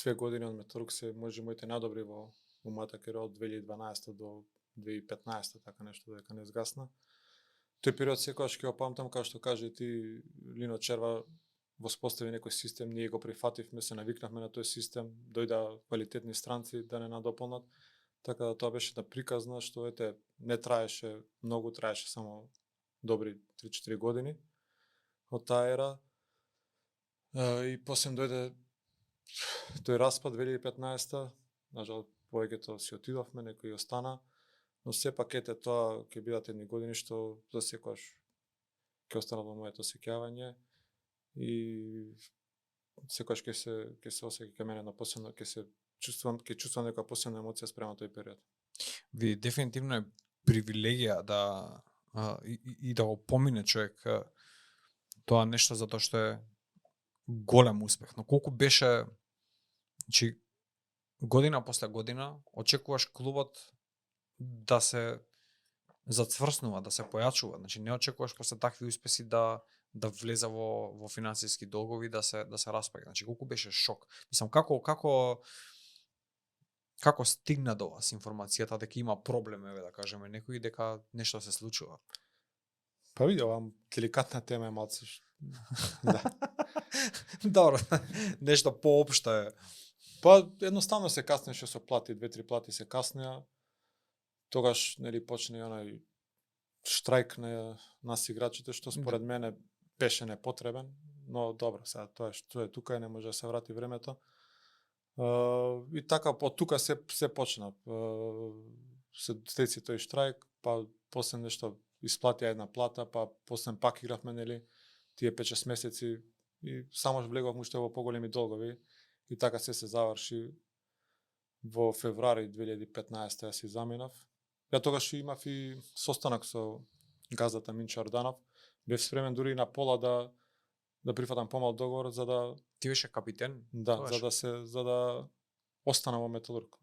2 години од Металург се може моите најдобри во мојата кариера од 2012 до 2015, така нешто дека не изгасна. Тој период секогаш ќе го памтам, како што каже ти, Лино Черва воспостави некој систем, ние го прифативме, се навикнавме на тој систем, дојда квалитетни странци да не надополнат. Така да тоа беше да приказна, што ете не траеше многу, траеше само добри 3-4 години од таа ера. И после дојде тој распад 2015-та, нажал повеќето си отидовме, некои остана, но сепак ете тоа ќе бидат едни години што за секогаш ќе останат во моето сеќавање и секогаш ќе се осеќа кај мене на посебно, ќе чувствувам некоја посебна емоција спрема тој период. Ви дефинитивно е привилегија и да го помине човек тоа нешто затоа што е голем успех. Но колку беше, значи година после година очекуваш клубот да се зацврснува, да се појачува. Значи не очекуваш после такви успеси да влезе во финансиски долгови, да се распаѓа. Значи колку беше шок. Мислам како стигна до вас информацијата дека има проблем, еве да кажеме некој, дека нешто се случува? Па види, ова деликатна тема е малце. Да. Добро, нешто поопшто е. Па едноставно се каснеше со плати, 2-3 плати се каснеа. Тогаш нели почне онај штрајк на нас играчите, што според мене беше непотребен, но добро, сега тоа е што е тука и не може да се врати времето. И така од тука се почна. Се стеси тој штрајк, па после нешто исплатија една плата, па после пак игравме нели тие 5-6 месеци и само влеговме уште во поголеми долгови и така се заврши во февруари 2015 ја си заминав. Ја тогаш имав и состанок со газдата Минчо Орданов. Бев спремен дури и на пола да прифатам помал договор за да Ти беше капитен? Да, за да остана во Металург.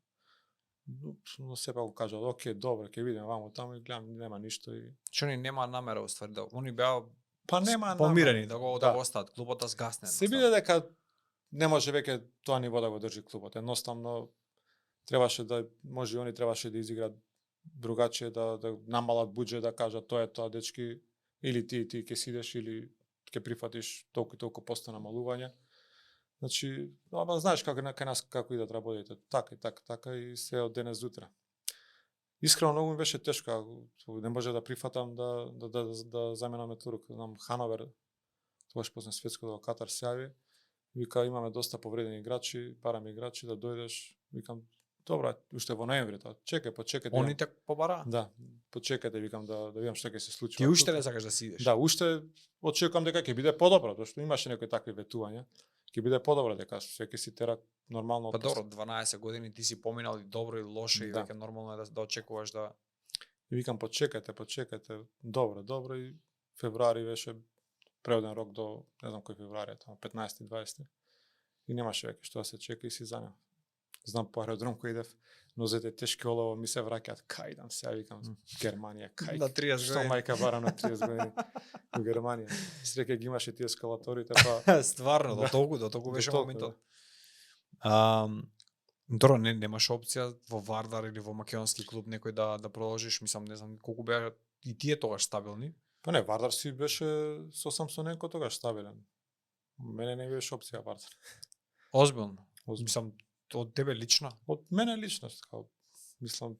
Но сепак го кажа, окей, добро, ќе видиме ваму таму и гледам нема ништо и Што ни нема намера уствари да они беа па нема помирени намера, да го остават клубот да згасне. Се биде дека не може веќе тоа ниво да го држи клубот. Едноставно требаше да може они требаше да изиграат другачие, да намалат буџет, да кажат тоа е тоа дечки, или ти ќе сидеш или ќе прифатиш толку и толку посто намалување. Значи, ама знаеш како кај нас како идат работите, така и се од денес до утре. Искрено многу ми беше тешко, не може да прифатам да заменам Металург. Знам Хановер, тогаш после светското Катар се јави, вика имаме доста повредени играчи, бараме играчи да дојдеш, викам добро, уште во ноември тоа. Почекајте. Они те побара? Да, почекајте, викам да видам што ќе се случи. Ти уште не сакаш да сидиш? Да, уште очекувам дека ќе биде подобро, тоа што имаше некои такви ветувања. Ќе биде подобро дека се ќе си тера нормално. Па добро, 12 години ти си поминал и добро и лошо и веќе нормално е да очекуваш да. И викам почекајте. Добро и февруари беше преоден рок до не знам кој февруари, 15-20. И немаше веќе што да се чека и си занема. знам по аеродром кој идев, нозете тешки олово ми се враќаат, кај идам сега, викам, Германија, кај, На 30 што години. мајка барам на 30 години у Германија. Среќа ги имаше тие ескалаторите, па... Стварно, Да. до толку беше толку, моментот. Добро, немаш опција во Вардар или во македонски клуб некој да продолжиш, мислам, не знам колку беа и тие тогаш стабилни. Па не, Вардар си беше со Самсоненко тогаш стабилен. Мене не беше опција Вардар. Озбилно. Озбилно. Мислам, од тебе лично. Од мене лично, така, мислам,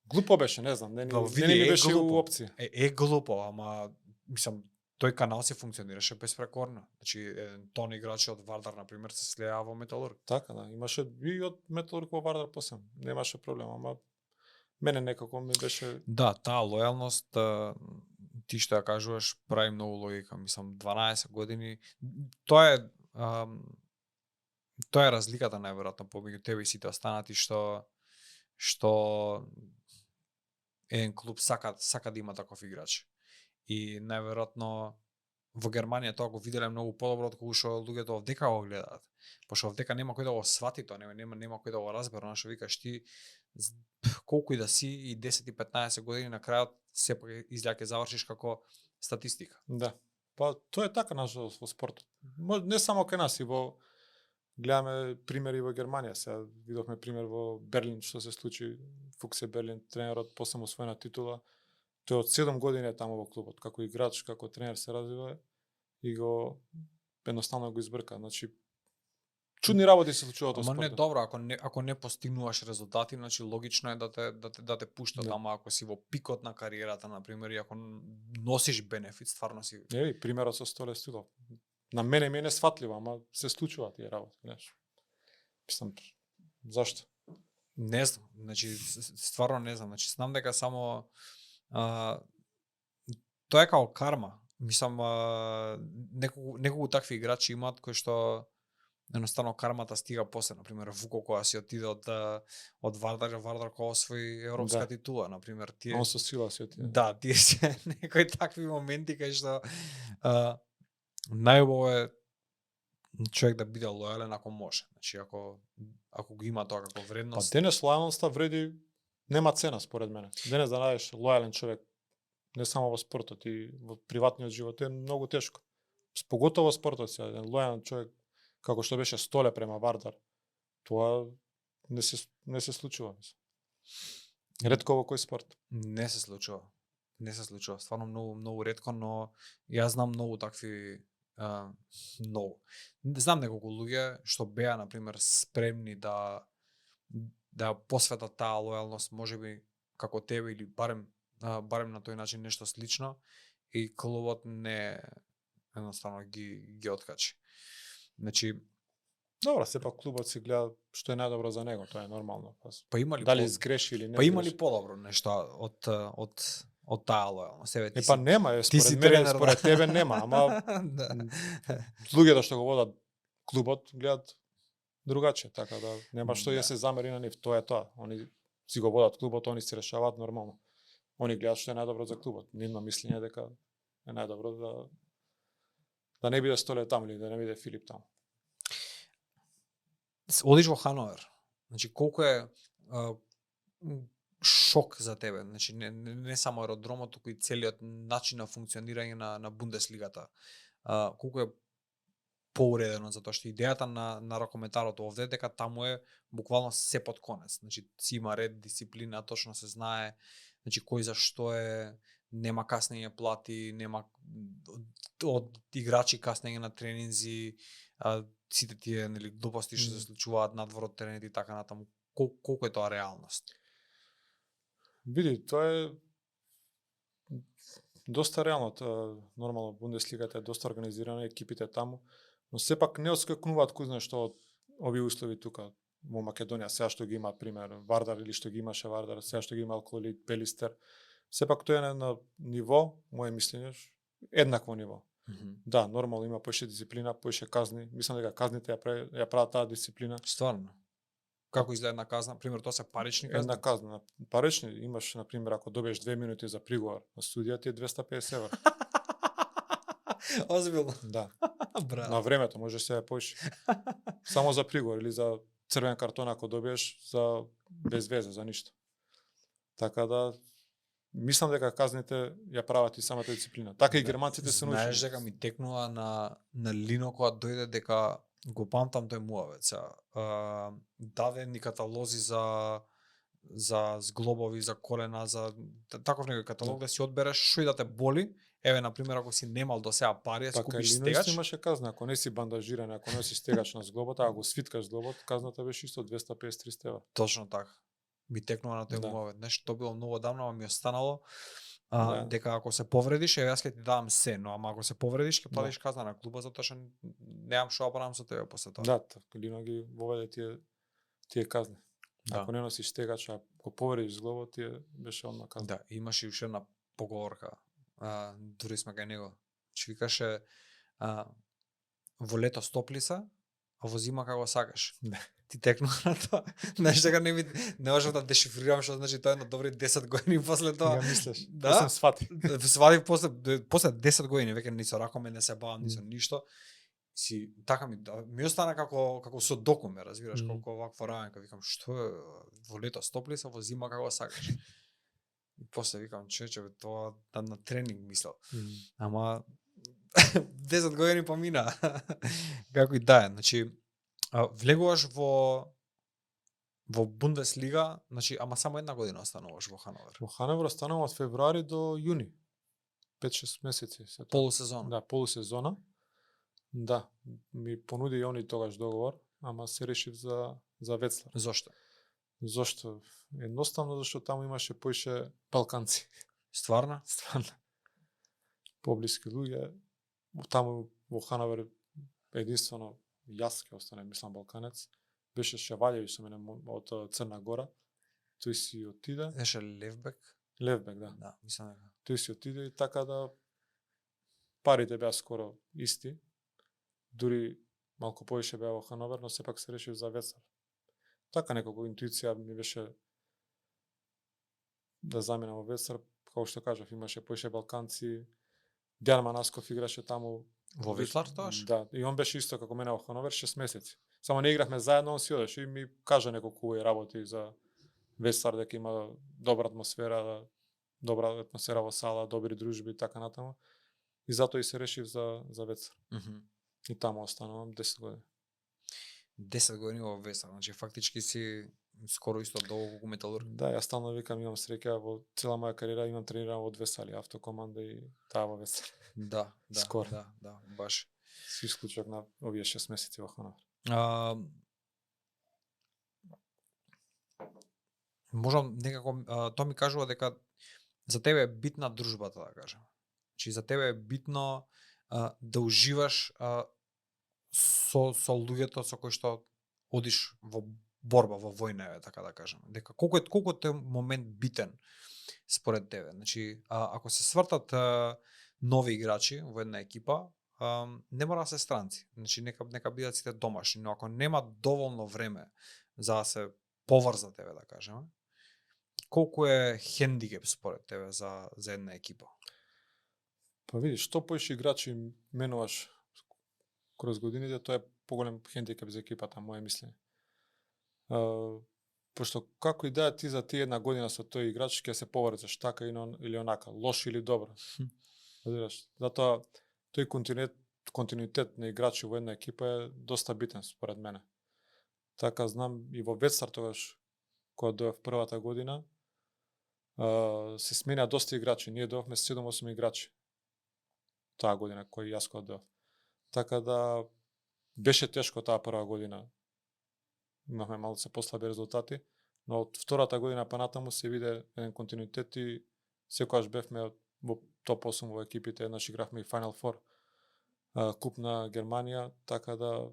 глупо беше, не знам, не Види, ми е беше глупо. опција. Е глупо, ама мислам тој канал се функционираше безпрекорно. Значи тон играчи од Вардар на пример се слеа во Металург. Така, да, имаше и од Металург во Вардар посебно. Немаше проблем, ама мене некако ми беше... Да, таа лојалност, ти што ја кажуваш, прави многу логика. Мислам, 12 години, тоа е разликата најверојатно помеѓу тебе и сите останати што еден клуб сака да има таков играч. И најверојатно во Германија тоа го виделе многу подобро отколку што луѓето овдека го гледаат. Пошто овдека нема кој да го свати тоа, нема кој да го разбере, она што викаш ти, колку и да си и 10 и 15 години на крајот сепак изгледа ќе завршиш како статистика. Да. Па тоа е така нажалост во спортот. Не само кај нас, и во гледаме примери во Германија. Сега видовме пример во Берлин што се случи, Фуксе Берлин, тренерот после освоена титула. Тој од 7 години е таму во клубот, како играч, како тренер се развива и го едноставно го избрка. Значи чудни работи се случуваат во Ама спортот. не добро, ако не постигнуваш резултати, значи логично е да те пуштат, Да. ама ако си во пикот на кариерата на пример и ако носиш бенефит, стварно си. Еви, примерот со Столе Студов. На мене ми е несфатливо, ама се случуваат тие работи, знаеш. Мислам, зашто? Не знам, значи стварно не знам, значи знам дека само тоа е како карма. Мислам, неколку такви играчи имаат кои што едноставно кармата стига после, на пример Вуко кога си отиде од Вардар кога освои европска титула, на пример, тие. Он со сила си отиде. Да, тие се некои такви моменти кај што најубаво е човек да биде лојален ако може. Значи ако го има тоа како Па вредност. денес лојалноста вреди, нема цена според мене. Денес да најдеш лојален човек не само во спортот и во приватниот живот е многу тешко. Поготово во спортот се еден лојален човек како што беше Столе према Вардар. Тоа не се случува. Ретко во кој спорт. Не се случува. Не се случува. Стварно многу ретко, но јас знам многу такви многу. Знам неколку луѓе што беа на пример спремни да посветат таа лојалност, можеби како тебе или барем на тој начин нешто слично и клубот не едноставно ги откачи. Значи, добро, сепак клубот си гледа што е најдобро за него, тоа е нормално. па има ли Дали сгреши или не? па има ли сгреши? подобро нешто од таа лојалност? Еве ти Па си нема, ти си според мене, тренер, според тебе нема, ама да. луѓето што го водат клубот гледат другаче, така да нема што Да. ја се замери на нив, тоа е тоа. Они си го водат клубот, они се решаваат нормално. Они гледат што е најдобро за клубот. Нивно мислење дека е најдобро да не биде Столе таму или да не биде Филип таму. Одиш во Хановер. Значи колку е шок за тебе, значи не само аеродромот, туку и целиот начин на функционирање на Бундеслигата. Колку е поуредено, затоа што идејата на ракометарот овде дека таму е буквално се под конец. Значи си има ред, дисциплина, точно се знае, значи кој за што е, нема каснење плати, нема од играчи каснење на тренинзи, сите тие нели глупости што се случуваат надвор од теренот и така натаму. Колку е тоа реалност? Види, тоа е доста реално, нормално Бундеслигата е доста организирана, екипите таму, но сепак не отскакнуваат кој знае што од овие услови тука во Македонија, сега што ги има пример Вардар или што ги имаше Вардар, сега што ги има Алколит, Пелистер, сепак тоа е на ниво, мое мислење, еднакво ниво. Да, нормално има поише дисциплина, поише казни, мислам дека казните ја прават таа дисциплина. Стварно. Како изгледа една казна? Пример, тоа се парични казни? Една казна. Парични имаш, на пример, ако добиеш 2 минути за приговор на студија, ти е 250 евра. Озбилно. Да. Браво. На времето може се ја поише. Само за приговор или за црвен картон ако добиеш за без везе, за ништо. Така да мислам дека казните ја прават и самата дисциплина. Така и германците се научени. Знаеш дека ми текнува на Лино кога дојде дека го памтам тој муавец. Даде ни каталози за зглобови, за колена, за таков некој каталог да си одбереш што и да те боли. Еве на пример ако си немал до сега пари, Така скупиш Лино стегач. исто имаше казна, ако не си бандажиран, ако не си стегач на зглобот, ако го свиткаш зглобот, казната беше исто 250-300 евра. Точно така. Ми текнува на тој Да. муавец. Нешто тоа било многу давно, ама ми останало Да. дека ако се повредиш, еве јас ќе ти давам се, но ама ако се повредиш ќе Да. платиш казна на клуба затоа што немам што да правам со тебе после тоа. Да, Лино ги воведе тие казни. Да. Ако не носиш стегач, ако повредиш зглобот, тие беше одма казна. Да, имаше уште една поговорка. Дури сме кај него. Че викаше во лето стопли се, а во зима како сакаш. Да. Ти текнува на тоа. Знаеш дека не можам да дешифрирам што значи тоа е на добри 10 години после тоа. Ја мислеш. Да? Сам свати. Свадив после 10 години, веќе ни со ракоме не се бавам, ни со ништо. Си така ми остана како со докуме, разбираш, колку вакво рајанка, викам што е во лето стопли се, во зима како сакаш. И после викам човече, тоа на тренинг мислел. Ама 10 години помина. Како и да е, значи влегуваш во Бундеслига, значи ама само една година остануваш во Хановер. Во Хановер останувам од февруари до јуни. 5-6 месеци се тоа. Полусезона. Да, полусезона. Да, ми понуди и они тогаш договор, ама се решив за Ветслар. Зошто? Зошто? Едноставно зашто таму имаше поише балканци. Стварно? Стварно. Поблиски луѓе. Таму во Хановер единствено јас ќе останем, мислам, балканец. Беше Шевалјеви со мене од Црна Гора. Тој си отиде. Беше Левбек? Левбек, да. Да, мислам дека. Тој си отиде и така да парите беа скоро исти. Дури малку повише беа во Хановер, но сепак се решив за Ветслар. Така некако интуиција ми беше да заменам во Ветслар, како што кажав, имаше повише балканци. Дејан Манасков играше таму Во Ветслар тоаш? Да, и он беше исто како мене во Хановер 6 месеци. Само не игравме заедно, он си одеше и ми кажа неколку убави работи за Ветслар, дека има добра атмосфера, во сала, добри дружби и така натаму. И затоа и се решив за Ветслар. И таму останувам 10 години. 10 години во Ветслар, значи фактички си скоро исто долго колку Металург. Да, јас стално викам, имам среќа во цела моја кариера, имам трениран во две сали, автокоманда и таа во Ветслар. Да, Скоро. Да, баш. Си исклучок на овие 6 месеци во Хановер. Можам некако, тоа ми кажува дека за тебе е битна дружбата, да кажем. Значи за тебе е битно да уживаш со луѓето со кои што одиш во борба, во војна, така да кажем. Дека колку е тој момент битен според тебе? Значи, ако се свртат нови играчи во една екипа, не мора да се странци. Значи нека бидат сите домашни, но ако нема доволно време за да се поврзат, тебе да кажеме, колку е хендикеп според тебе за една екипа? Па видиш, што поише играчи менуваш кроз годините, тоа е поголем хендикеп за екипата, моје мислење. Пошто како и да е ти за ти една година со тој играч ќе се поврзаш така или онака, лош или добро. Разбираш? Затоа тој континуитет на играчи во една екипа е доста битен според мене. Така знам и во Ветслар тогаш кога дојав првата година се сменија доста играчи. Ние дојавме 7-8 играчи таа година кој јас кога дојав. Така да беше тешко таа прва година. Имавме малку послаби резултати, но од втората година па натаму се виде еден континуитет и секогаш бевме во топ 8 во екипите, еднаш игравме и Final Four, куп на Германија, така да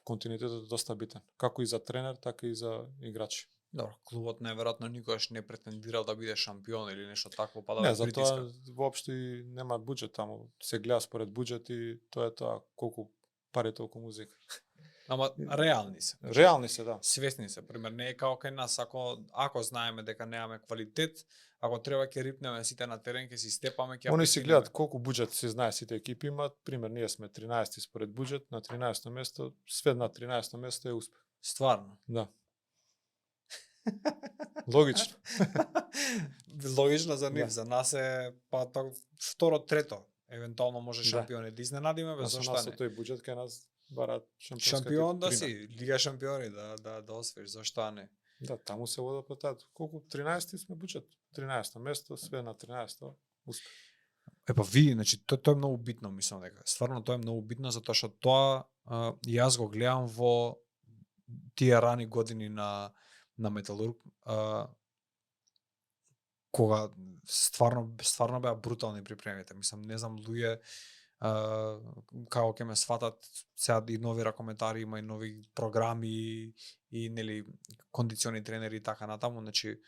континуитетот е доста битен, како и за тренер, така и за играчи. Добро, клубот најверојатно никогаш не претендирал да биде шампион или нешто такво, па да не, притиска. затоа воопшто и нема буџет таму. Се гледа според буџет и тоа е тоа, колку пари толку музика. Ама реални се. Реални се, да. Свесни се, пример, не е како кај нас, ако знаеме дека немаме квалитет, ако треба ќе рипнеме сите на терен, ќе си степаме, ќе Они си гледат колку буџет се знае сите екипи имаат. Пример, ние сме 13 според буџет, на 13 место, свет на 13 место е успех. Стварно. Да. Логично. Логично за нив, Да. за нас е па второ, трето. Евентуално може Да. шампиони да изненадиме, без А со зашто нас со не. тој буџет кај нас бараат шампионска Шампион да титла. си, Лига шампиони да освоиш, зашто не? Да, таму се вода по таа. Колку 13 сме буџет? 13 место, све на 13 успех. Епа види, значи тоа е многу битно, мислам дека. Стварно тоа е многу битно затоа што тоа јас го гледам во тие рани години на Металург, кога стварно беа брутални припремите. Мислам, не знам луѓе како ќе ме сватат сега и нови ракометари, има и нови програми и нели кондициони тренери и така натаму, значи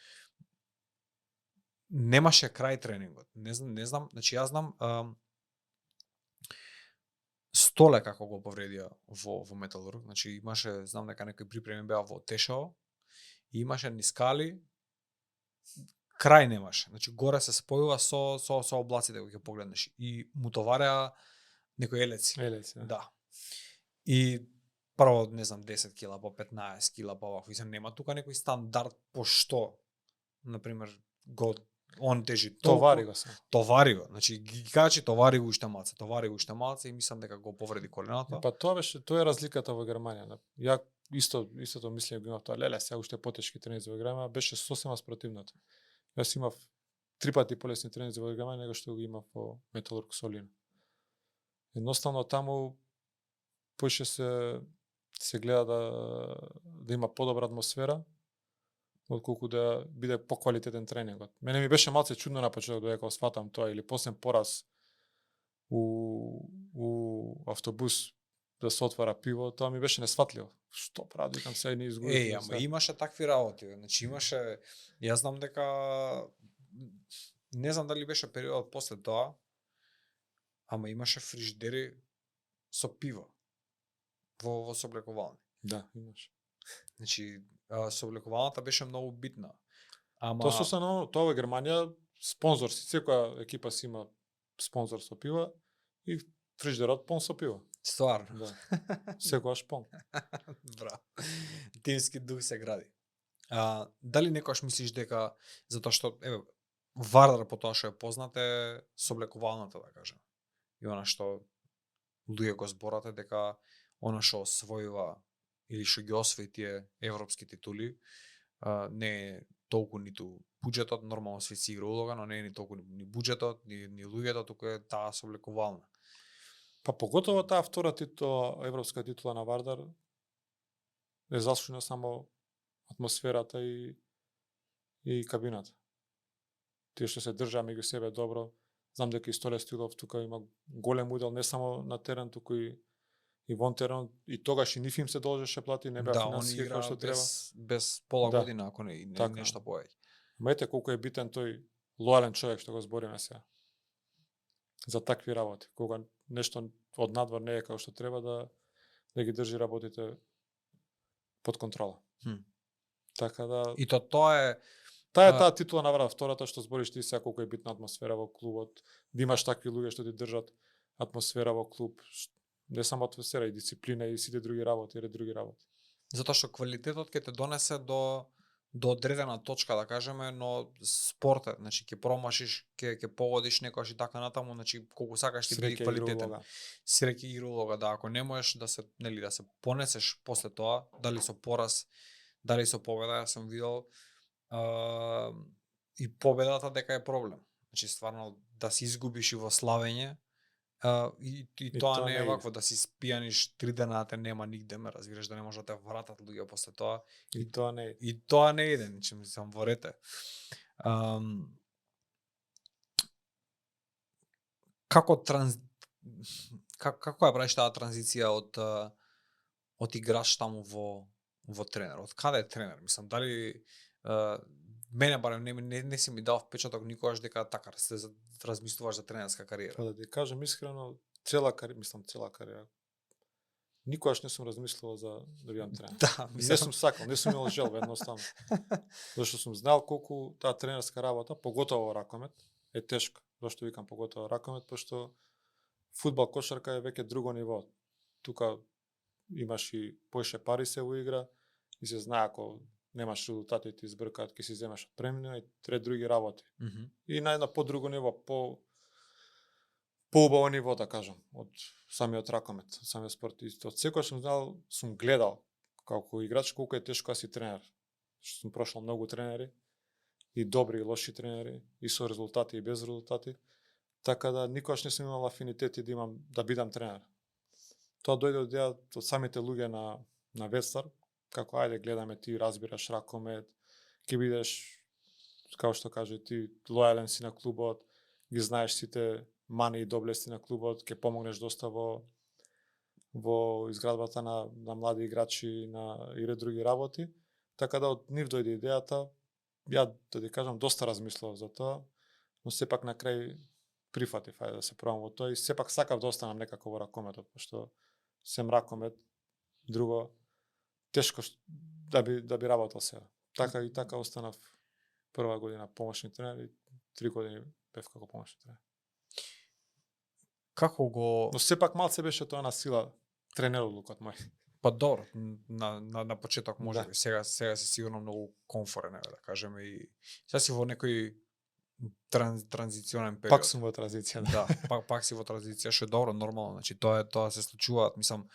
немаше крај тренингот. Не знам, значи јас знам Столе како го повредија во Металург, значи имаше, знам дека некои припреми беа во Тешао, и имаше нискали, крај немаше. Значи горе се спојува со облаците кога ќе погледнеш и му товареа некои елеци. Елеци, да. Да. И прво, не знам, 10 кила, по 15 кила, по вакво. И се нема тука некој стандард по што, например, он тежи толку. Товари го се. Товари го. Значи ги качи, товари го уште малце и мислам дека го повреди коленото. Па тоа е разликата во Германија. Ја истото мислење го имав тоа. Леле, сега уште потешки тренинзи во Германија, беше сосема спротивното. Јас имав 3 пати полесни тренинзи во Германија него што го имав во Металург Солин. Едноставно таму поише се гледа да има подобра атмосфера, отколку да биде поквалитетен тренингот. Мене ми беше малце чудно на почеток додека сватам тоа или после пораз у автобус да се отвара пиво, тоа ми беше несватливо. Што прави, викам сега и не изгубив. Ама имаше такви работи, значи имаше, јас знам дека не знам дали беше период после тоа, ама имаше фрижидери со пиво во сооблекувални. Да, имаше. Значи сооблекувалната беше многу битна. Ама Тоа во Германија спонзор си, секоја екипа си има спонзор со пива и фрижидерот пон со пиво. стварно. Да. Секогаш пон. Браво. Тимски дух се гради. Дали некојаш мислиш дека затоа што Вардар по тоа што е познат е сооблекувалната, да кажем. И она што луѓе го зборате дека она што освојува или што ги освои тие европски титули не е толку ниту буџетот, нормално сви си игра улога, но не е ни толку ни буџетот, ни луѓето, туку е таа сооблекувална. Па поготово таа втора титула, европска титула на Вардар е заслужена само атмосферата и кабината. Тие што се држаа меѓу себе добро. Знам дека и Столе Стоилов тука има голем удел не само на терен, туку и вон терен, и тогаш и ниф им се должеше плати, не беа финансија како што треба. Без пола Да. година, ако не Така. нешто повеќе. Мете колку е битен тој лојален човек што го збориме сега. За такви работи, кога нешто од надвор не е како што треба да ги држи работите под контрола. Така да И тоа е таа титула на Вардар, втората што збориш ти сега колку е битна атмосфера во клубот, да имаш такви луѓе што ти држат атмосфера во клуб, не само атмосфера и дисциплина и сите други работи, затоа што квалитетот ќе те донесе до одредена точка, да кажеме, но спорт е, значи ќе промашиш, ќе погодиш некојаш и така натаму, значи колку сакаш ти биде квалитетен. Среќа и улога, да, ако не можеш да се понесеш после тоа, дали со пораз, дали со победа, јас сум видел и победата дека е проблем. Значи стварно да се изгубиш и во славење, и тоа не е вакво, да си спијаниш 3 дена, те нема нигде, ме разбираш, да не може да те вратат луѓе после тоа. И тоа не е. И тоа не иде, значи мислам во рете. Како ја правиш таа транзиција од играч таму во тренер? Од каде е тренер? Мислам, дали мене барем не си ми дал впечаток никогаш дека така се размислуваш за тренерска кариера. Па да ти кажам искрено, цела кариера. Никогаш не сум размислувал за да бидам тренер. Да, не сум сакал, не сум имал желба едноставно. Зашто сум знал колку таа тренерска работа, поготово во ракомет, е тешка. Зашто викам поготово ракомет, пошто фудбал, кошарка е веќе друго ниво. Тука имаш и поише пари се во игра, и се знае ако немаш резултати ти избркаат, ќе си земеш од премина и трет други работи. И на едно подруго ниво, поубаво ниво, да кажам, од самиот ракомет, од самиот спорт. И од секој сум гледал како играч колку е тешко да си тренер. Што сум прошол многу тренери, и добри и лоши тренери, и со резултати и без резултати, така да никогаш не сум имал афинитети да бидам тренер. Тоа дојде од идеја од самите луѓе на Ветстар, како ајде гледаме ти разбираш ракомет, ќе бидеш како што каже ти лојален си на клубот, ги знаеш сите мани и доблести на клубот, ќе помогнеш доста во изградбата на млади играчи и ред други работи. Така да од нив дојде идејата, ја да ти кажам доста размислував за тоа, но сепак на крај прифатив ајде да се пробам во тоа и сепак сакав да останам некако во ракометот, пошто сем ракомет, друго тешко да би работел сега. Така и така останав прва година помошни тренер и 3 години бев како помошни тренер. Како го... Но сепак малце беше тоа на сила тренеродлукот мој. Па добро, на почеток може Да. би. Сега си сигурно многу комфорен, да кажеме, и сега си во некој транзиционен период. Пак сум во транзиција. Да, пак си во транзиција, што е добро, нормално. Значи тоа се случуваат, мислам,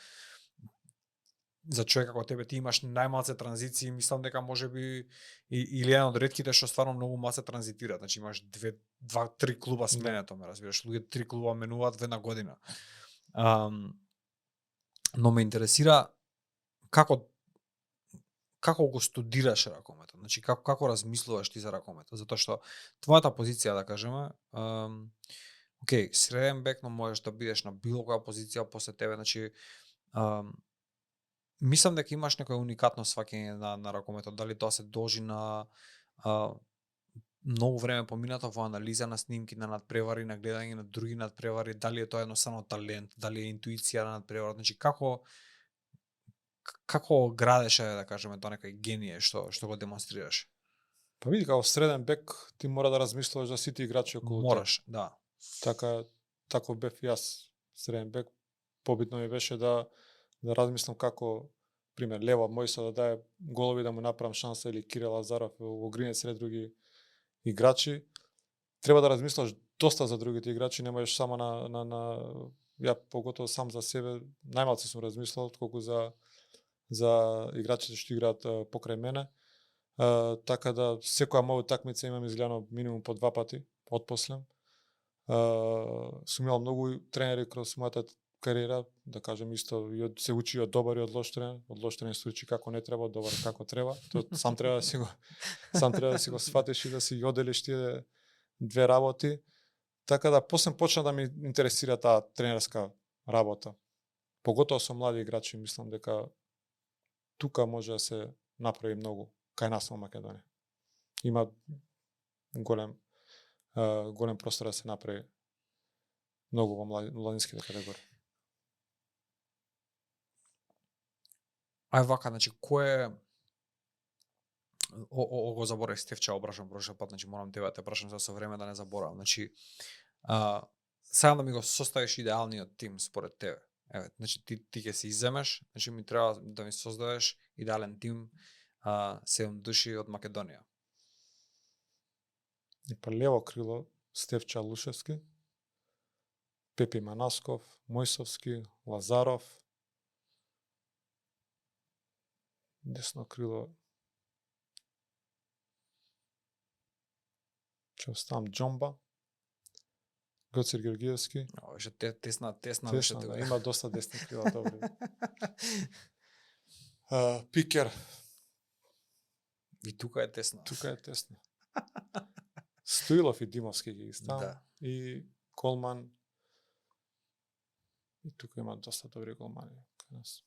за човек како тебе ти имаш најмалце транзиции, мислам дека можеби или еден од ретките што стварно многу малце транзитираат. Значи имаш 2-3 клуба сменето, ме разбираш, луѓе 3 клуба менуваат во една година. Но ме интересира како го студираш ракометот? Значи како размислуваш ти за ракометот? Затоа што твојата позиција, да кажеме, окей, среден бек, но можеш да бидеш на било која позиција после тебе, значи мислам дека имаш некој уникатно сваќање на ракометот, дали тоа се должи на многу време поминато во анализа на снимки, на надпревари, на гледање на други надпревари, дали е тоа едноставно талент, дали е интуиција на надпреварот, значи како градеше, да кажеме, тоа некој гение што го демонстрираш? Па види, како среден бек ти мора да размислуваш за сите играчи околу Мораш, да. Така бев јас среден бек. Побитно ми беше да размислам како, пример, лево Мојсо да даде голови да му направам шанса, или Кирил Лазаров во Гринец и други играчи. Треба да размислаш доста за другите играчи, не можеш само ја поготово сам за себе, најмалку сум размислувал колку за играчите што играат покрај мене. Така да секоја моја утакмица имам изгледано минимум по 2 пати отпосле. Сум имал многу тренери кроз мојата кариера, да кажем исто, се учи од добар и од лош тренер. Од лош тренер се учи како не треба, од добар како треба. Тоа сам треба да си го сфатиш и да си ги оделиш тие две работи. Така да после почна да ме интересира таа тренерска работа. Поготово со млади играчи, мислам дека тука може да се направи многу кај нас во Македонија. Има голем простор да се направи многу во младинските категории. Ај вака, значи, кој е... го заборав Стефча, обрашам прошли пат, значи морам тебе да те прашам со време да не заборавам. Значи, сега да ми го составиш идеалниот тим според тебе. Еве, значи ти ќе се изземеш, значи ми треба да ми создадеш идеален тим, 7 души од Македонија. И па лево крило Стефча Лушевски, Пепи Манасков, Мојсовски, Лазаров. Десно крило ќе оставам Џомба, Гоцир Георгиевски. Беше тесна Тесна, да, има доста десни крила, добри. Пикер. И тука е тесно. Тука е тесно. Стоилов и Димовски ги ставам. Да. И Колман. И тука има доста добри голмани кај нас.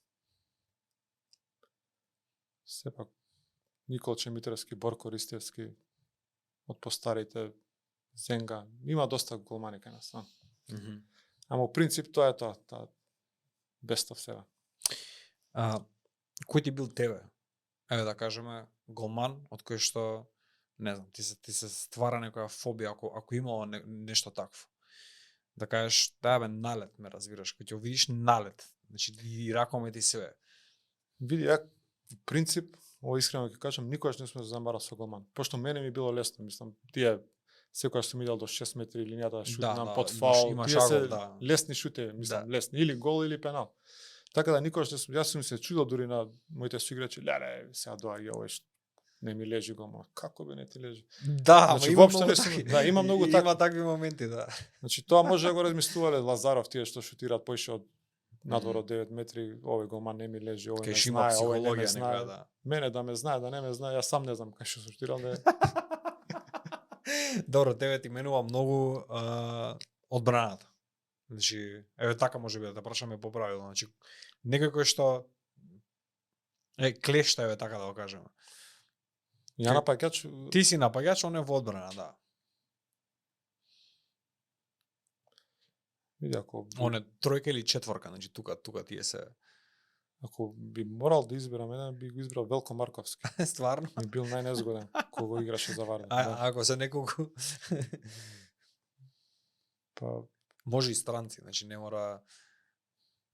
Сепак Николче Митровски, Борко Ристевски, од постарите, Зенга, има доста голмани кај нас. Ама во принцип тоа е тоа бестов сега. Кој ти бил тебе? Еве да кажеме голман од кој што не знам, ти се ствара некоја фобија ако имало нешто такво. Да кажеш, да бе, налет, ме разбираш, кога ќе видиш налет, значи и ракомет и све. Види, ја во принцип ово искрено ќе кажам, никогаш не сум се замарал со голман. Пошто мене ми било лесно, мислам, тие секогаш сум идел до 6 метри линијата да шутнам под фаул, имаш тие се агол, да. лесни шутеви, мислам, лесни, или гол или пенал. Така да никогаш не сум, јас сум се чудел дури на моите соиграчи, леле, сега доаѓа овој не ми лежи голман. Како бе не ти лежи? Да, Значи, има воопшто многу не сум- такви. да, има многу Има такви моменти, да. Значи тоа може да го размислувале Лазаров, тие што шутираат поише од надвор од 9 метри, овој голман не ми лежи, овој Кај ме што има знае, овој не ме психологија знае. некоја, да. Мене да ме знае, да не ме знае, јас сам не знам кај што шутирам, не. Добро, тебе ти менува многу одбраната. Значи, еве така може би да те прашаме поправилно. Значи, некој кој што клешта, еве така да го кажеме. Ја напаѓач, Ти си напаѓач, он е во одбрана, да. види ако Он е тројка или четворка, значи тука тие се ако би морал да изберам еден, би го избрал Велко Марковски. стварно. Ми бил најнезгоден кога играше за Вардар. А Да. ако се неколку Па може и странци, значи не мора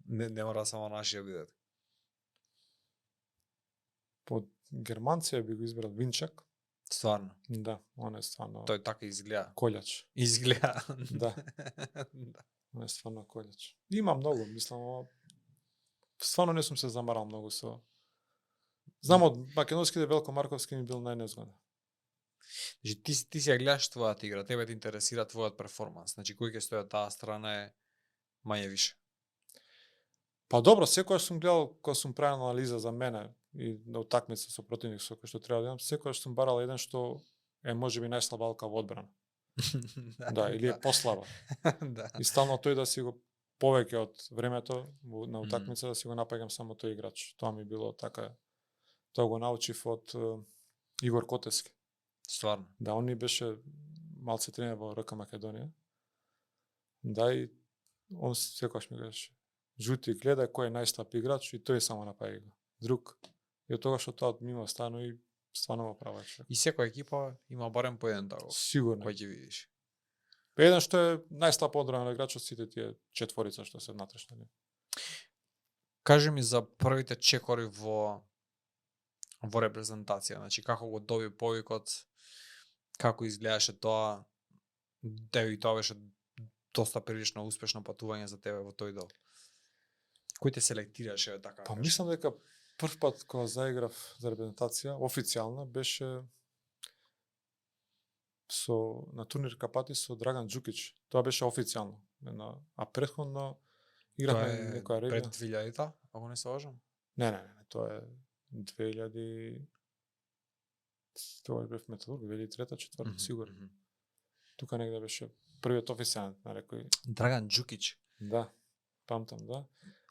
не мора само наши да бидат. под германција би го избрал Винчак. Стварно. Да, он е стварно Тој така изгледа. колјач. Изгледа. Да. Да. Он е стварно колјач. Има многу, мислам, ама стварно не сум се замарал многу со. Знам од македонските Велко Марковски ми бил најнезгоден. Значи ти си ја гледаш твојата игра, тебе те интересира твојот перформанс. Значи кој ќе стои од таа страна е мање више. Па добро, секогаш сум гледал кога сум правил анализа за мене и на утакмица со противник со кој што треба да имам, секогаш сум барал еден што е можеби најслабалка во одбрана. Да, или е послаба. Да. И стално тој да си го повеќе од времето на утакмица да си го напаѓам само тој играч. Тоа ми било така. Тоа го научив од Игор Котески. Стварно. Да, он ми беше малце тренер во РК Македонија. Да, и он секогаш ми кажеше: "Жути, гледај кој е најслаб играч и тој само напаѓа го. Друг." И од тогаш што тоа мимо стано и стварно во права човек. И секоја екипа има барем по еден таков, Сигурно. кој ќе видиш. Еден што е најслаб одбрана играч од сите тие четворица што се внатрешни. Кажи ми за првите чекори во репрезентација, значи како го доби повикот, како изгледаше тоа, и тоа беше доста прилично успешно патување за тебе во тој дел. Кој те селектираше така? Па мислам дека прв пат кога заиграв за репрезентација официјална беше на турнир Капати со Драган Џукич. Тоа беше официјално. А претходно игравме некоја регија. Пред 2000-та, ако не се лажам? Не, тоа е 2000 тоа бев Металург, 2003-та, 4-та, сигурно. Тука негде беше првиот официјален на некој. Драган Џукич. Да, памтам, да.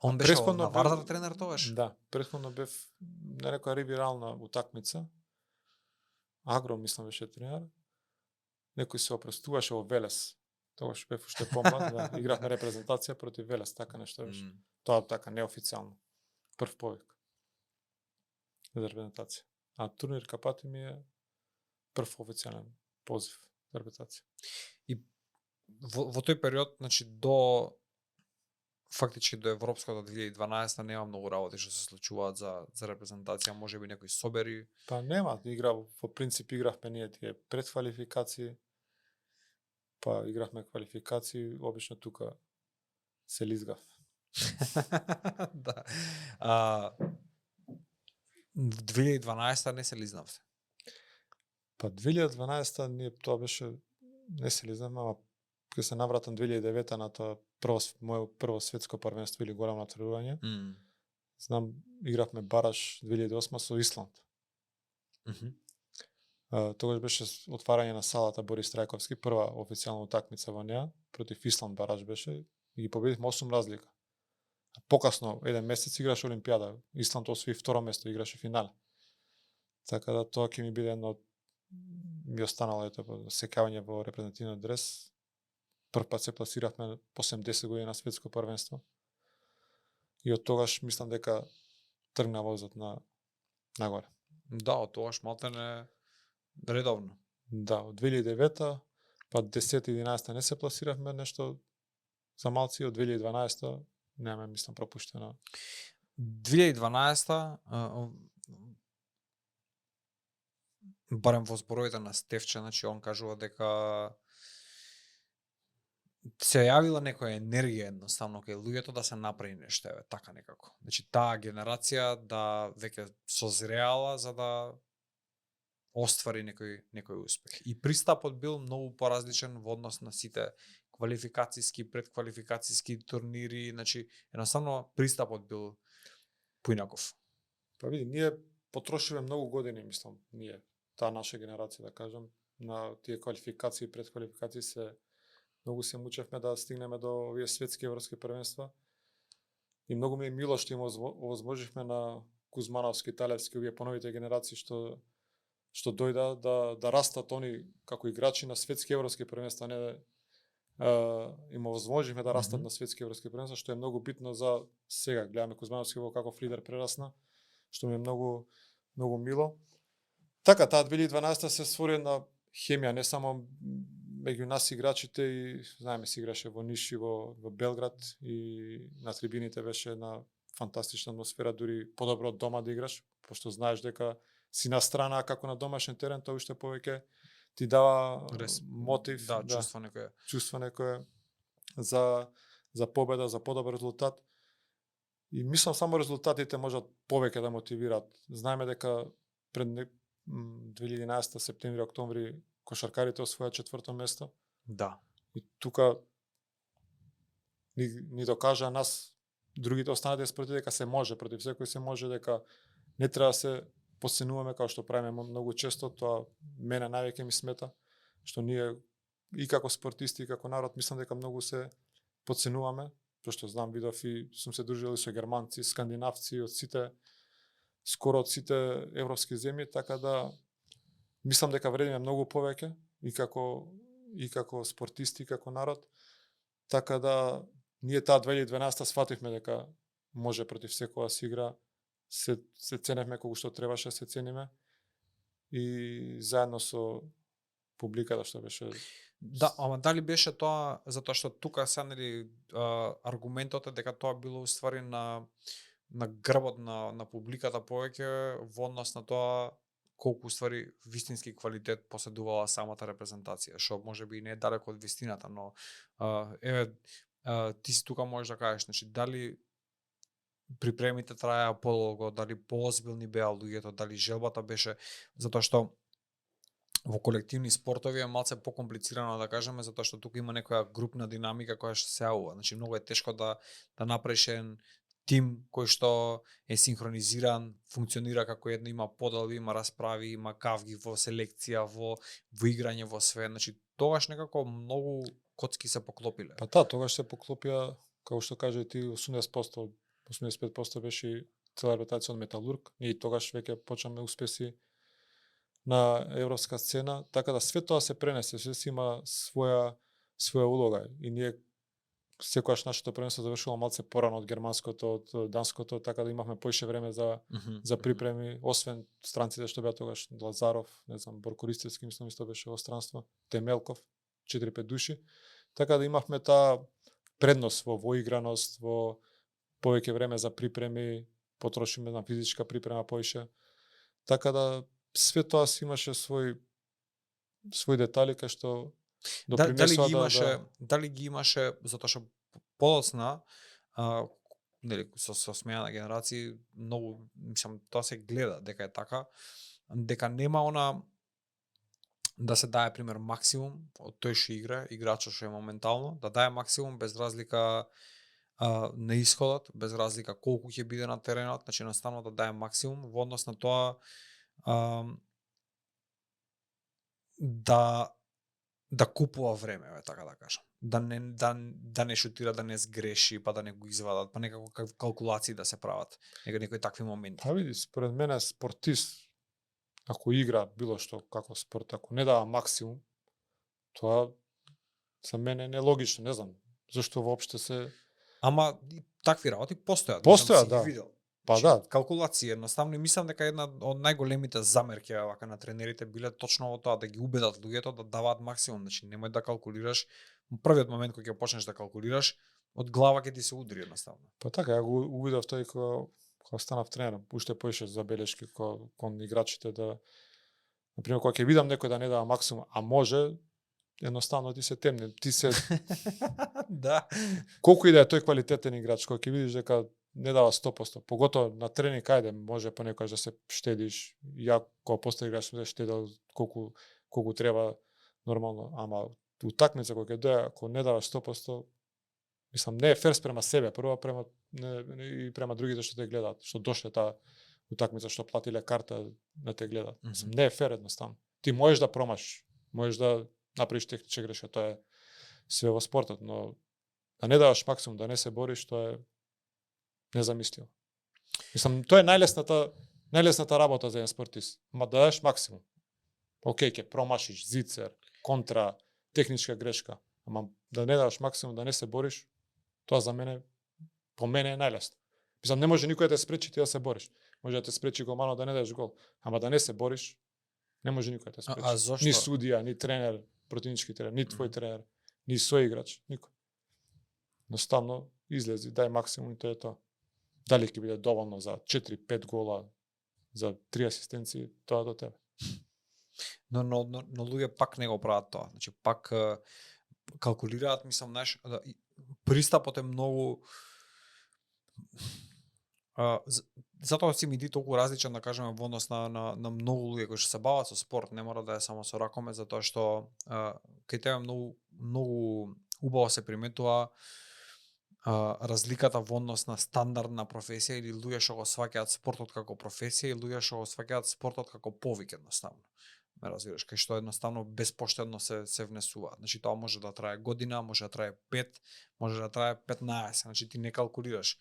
Он беше на Вардар тренер тогаш? Да, претходно бев на некоја ревирална утакмица. Агро, мислам, беше тренер. Некој се опрестуваше во Велес. Тогаш бев уште помлад, да, игравме репрезентација против Велес, така нешто беше. Тоа така неофицијално. Прв повик за репрезентација. А турнир Капати ми е прв официјален позив за репрезентација. И во тој период, значи до фактички до европското 2012 нема многу работи што се случуваат за репрезентација, можеби некои собери. Па нема, во принцип игравме ние тие предквалификации. Па игравме квалификации, обично тука се лизгав. Да. 2012 не се лизнавте. Па 2012 ние тоа беше не се лизнавме, ама кога се навратам 2009 на тоа моје прво светско првенство или големо натпреварување. Знам, игравме бараш 2008 со Исланд. Тогаш беше отварање на салата Борис Трајковски, прва официјална утакмица во неа, против Исланд бараш беше, и ги победивме 8 разлика. Покасно, еден месец играше Олимпијада, Исланд освои второ место, играше финале. Така да тоа ќе ми биде едно ми останало секавање во репрезентативниот дрес. Прв пат се пласиравме по 70 години на светско првенство. И од тогаш мислам дека тргна возот нагоре. Да, од тогаш малтене редовно. Да, од 2009-та, па 10-11 не се пласиравме нешто за малци, од 2012-та немаме, мислам, пропуштено. 2012-та барем во зборовите на Стефче, значи он кажува дека се јавила некоја енергија едноставно кај луѓето да се направи нешто, еве, така некако. Значи таа генерација да веќе созреала за да оствари некој успех. И пристапот бил многу поразличен во однос на сите квалификацијски, предквалификацијски турнири, значи едноставно пристапот бил поинаков. Па види, ние потрошивме многу години, мислам, ние, таа наша генерација, да кажам, на тие квалификации и предквалификации многу се мучевме да стигнеме до овие светски европски првенства. И многу ми е мило што им овозможивме на Кузмановски, Талевски, овие поновите генерации што дојда да растат они како играчи на светски европски првенства, не им овозможивме да растат на светски европски првенства, што е многу битно за сега. Гледаме Кузмановски во каков лидер прерасна, што ми е многу мило. Така, таа 2012 се створи една хемија, не само меѓу нас играчите, и знаеме се играше во Ниш и во Белград, и на трибините беше една фантастична атмосфера, дури подобро од дома да играш, пошто знаеш дека си на страна, а како на домашен терен, тоа уште повеќе ти дава мотив, чувство некое за победа, за подобар резултат. И мислам само резултатите можат повеќе да мотивираат. Знаеме дека пред 2011 септември, октомври кошаркарите освојат 4-то место. Да. И тука ни докажа нас другите останати спорти дека се може, против секој се може, дека не треба да се подценуваме како што правиме многу често. Тоа мене највеќе ми смета, што ние и како спортисти и како народ мислам дека многу се подценуваме, пошто знам, видов и сум се дружил со германци, скандинавци, скоро од сите европски земји, така да мислам дека вредиме многу повеќе и како спортисти, и како народ. Така да ние таа 2012 свативме дека може против секоја се игра, се ценевме колку што требаше се цениме, и заедно со публиката што беше. Да, ама дали беше тоа затоа што тука се аргументот е дека тоа било уствари на грбот на публиката повеќе во однос на тоа колку уствари вистински квалитет поседувала самата репрезентација, што можеби и не е далеко од вистината, но ти си тука можеш да кажеш, значи дали припремите траја подолго, дали поозбилни беа луѓето, дали желбата беше, затоа што во колективни спортови е малце покомплицирано, да кажеме, затоа што тука има некоја групна динамика која што се јавува. Значи многу е тешко да направиш еден тим кој што е синхронизиран, функционира како едно, има поделби, има расправи, има кавги во селекција, во играње, во све. Значи тогаш некако многу коцки се поклопиле. Па тогаш се поклопија, како што кажа ти, 80%, 85% беше цела ротација од Металург. И тогаш веќе почнаме успеси на европска сцена, така да све тоа се пренесе, се има своја улога. И ние секогаш нашето првенство завршило малце порано од германското, од данското, така да имавме поише време за припреми, освен странците што беа тогаш, Лазаров, не знам, Борко Ристевски, мислам исто беше во странство, Темелков, 4-5 души. Така да имавме таа предност во играност, во повеќе време за припреми, потрошиме на физичка припрема поише. Така да све тоа си имаше свој детали кај што допринесува дали ги имаше затоа што подоцна нели со смеја на генерации многу, мислам, тоа се гледа дека е така, дека нема она да се дае пример максимум од тој што играчот што е моментално, да дае максимум без разлика на исходот, без разлика колку ќе биде на теренот, значи наставно да дае максимум во однос на тоа да купува време, така да кажам. Да не шутира, да не сгреши, па да не го извадат, па некако калкулации да се прават. Некои такви моменти. Па види, според мене спортист ако игра било што како спорт, ако не дава максимум, тоа за мене не е логично, не знам зашто воопште се. Ама такви работи постојат. Постојат, да. Па да. Калкулации едноставно, мислам дека една од најголемите замерки вака на тренерите биле точно во тоа да ги убедат луѓето да даваат максимум, значи немој да калкулираш. Првиот момент кога ќе почнеш да калкулираш, од глава ќе ти се удри едноставно. Па така, ја го увидов тој кога станав тренер, уште поише забелешки кон играчите да Например, кога ќе видам некој да не дава максимум, а може, едноставно ти се темне, ти се Да. колку и да е тој квалитетен играч, кога ќе видиш дека не дава 100%, поготово на тренинг, ајде, може понекогаш да се штедиш. Ја кога постав играч сум се штедел колку треба нормално, ама утакмица кога ќе дое, ако не даваш 100%, мислам не е фер спрема себе, прво према и према другите што те гледаат, што дошле таа утакмица, што платиле карта да те гледаат. Мислам, не е фер едноставно. Ти можеш да промаш, можеш да направиш техничка грешка, тоа е све во спортот, но да не даваш максимум, да не се бориш, тоа е незамисливо. Мислам, тоа е најлесната работа за еден спортист. Ма да дадеш максимум. Океј, ќе промашиш зицер, контра, техничка грешка, ама да не даваш максимум, да не се бориш, тоа за мене, по мене е најлесно. Мислам, не може никој да те спречи ти да се бориш. Може да те спречи голмано да не дадеш гол, ама да не се бориш, не може никој да те спречи. А зошто? Ни судија, ни тренер, противнички тренер, ни твој тренер, ни соиграч, никој. Едноставно излези, дај максимум и тоа е тоа. Дали ќе биде доволно за 4-5 гола, за 3 асистенции, тоа до тебе. Но луѓе пак не го прават тоа. Значи пак калкулираат, мислам, пристапот е многу затоа си ми ди толку различен, да кажеме, во однос на многу луѓе кои што се бават со спорт, не мора да е само со ракомет, затоа што кај тебе многу убаво се приметува разликата во однос на стандардна професија или луѓе што го сваќаат спортот како професија и луѓе што го сваќаат спортот како повик едноставно. Ме разбираш, кај што едноставно безпоштедно се внесуваат. Значи тоа може да трае година, може да трае 5, може да трае 15, значи ти не калкулираш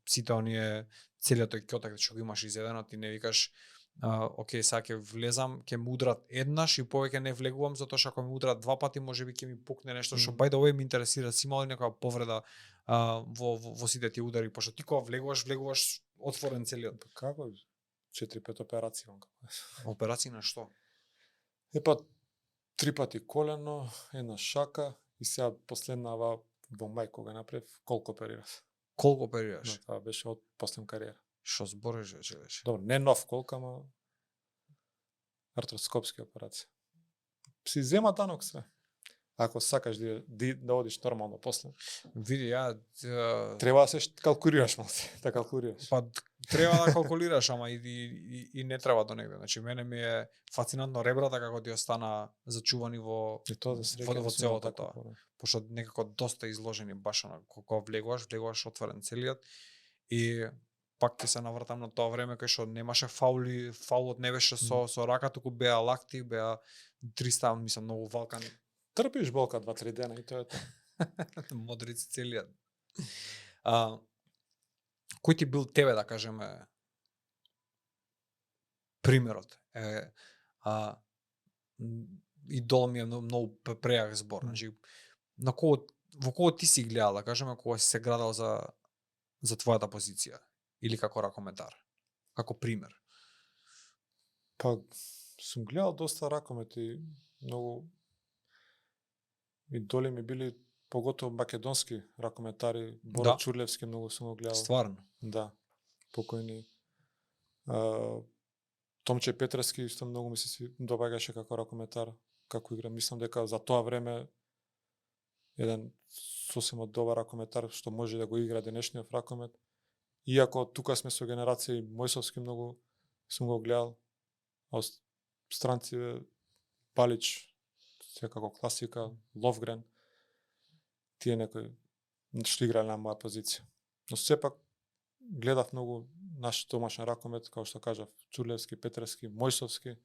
сите оние целиот тој ќотак што го имаш изедено, ти не викаш океј, сега ќе влезам, ќе му удрат еднаш и повеќе не влегувам, затоа што ако ми удрат 2 пати, можеби ќе ми пукне нешто што by the way ме интересира, си имал ли некоја повреда во сите ти удари, пошто ти кога влегуваш отворен целиот. Како? 4-5 операции имам. Операции на што? Епа 3 пати колено, една шака и сега последнава во мај кога направив, колку оперирав. Колку оперираш? Но тоа беше од последна кариера. Што збориш, вече? Добро, не нов колка, ама артроскопски операции. Си зема танок све. Ако сакаш да одиш нормално после. Види, треба да се калкулираш малку, да калкулираш. Па треба да калкулираш, ама и не треба до негде. Значи мене ми е фасцинантно ребрата како ти остана зачувани во целото тоа. Пошто некако доста изложени баш на кога влегуваш отворен целиот и пак ќе се навртам на тоа време кај што немаше фаулот не беше со рака, туку беа лакти, беа 300, мислам, многу валкан. Трпиш болка 2-3 дена и тоа е тоа. Модрици целиот. Кој ти бил тебе, да кажеме, примерот? Идол ми е многу прејак збор. Значи, во кого ти си гледал, да кажеме, кога си се градал за твојата позиција? Или како ракометар? Како пример? Па, сум гледал доста ракомети, многу идоли ми били поготово македонски ракометари, Боро Чурлевски многу сум го гледал. Стварно? Да, покојни. Томче Петровски исто многу ми се добагаше како ракометар, како игра. Мислам дека за тоа време еден сосема добар ракометар што може да го игра денешниот ракомет. Иако тука сме со генерација Мојсовски многу сум го гледал. А странци Палич, секако класика, Ловгрен, тие некои што играле на моја позиција. Но сепак гледав многу наш домашен ракомет, како што кажав, Чурлевски, Петровски, Мојсовски.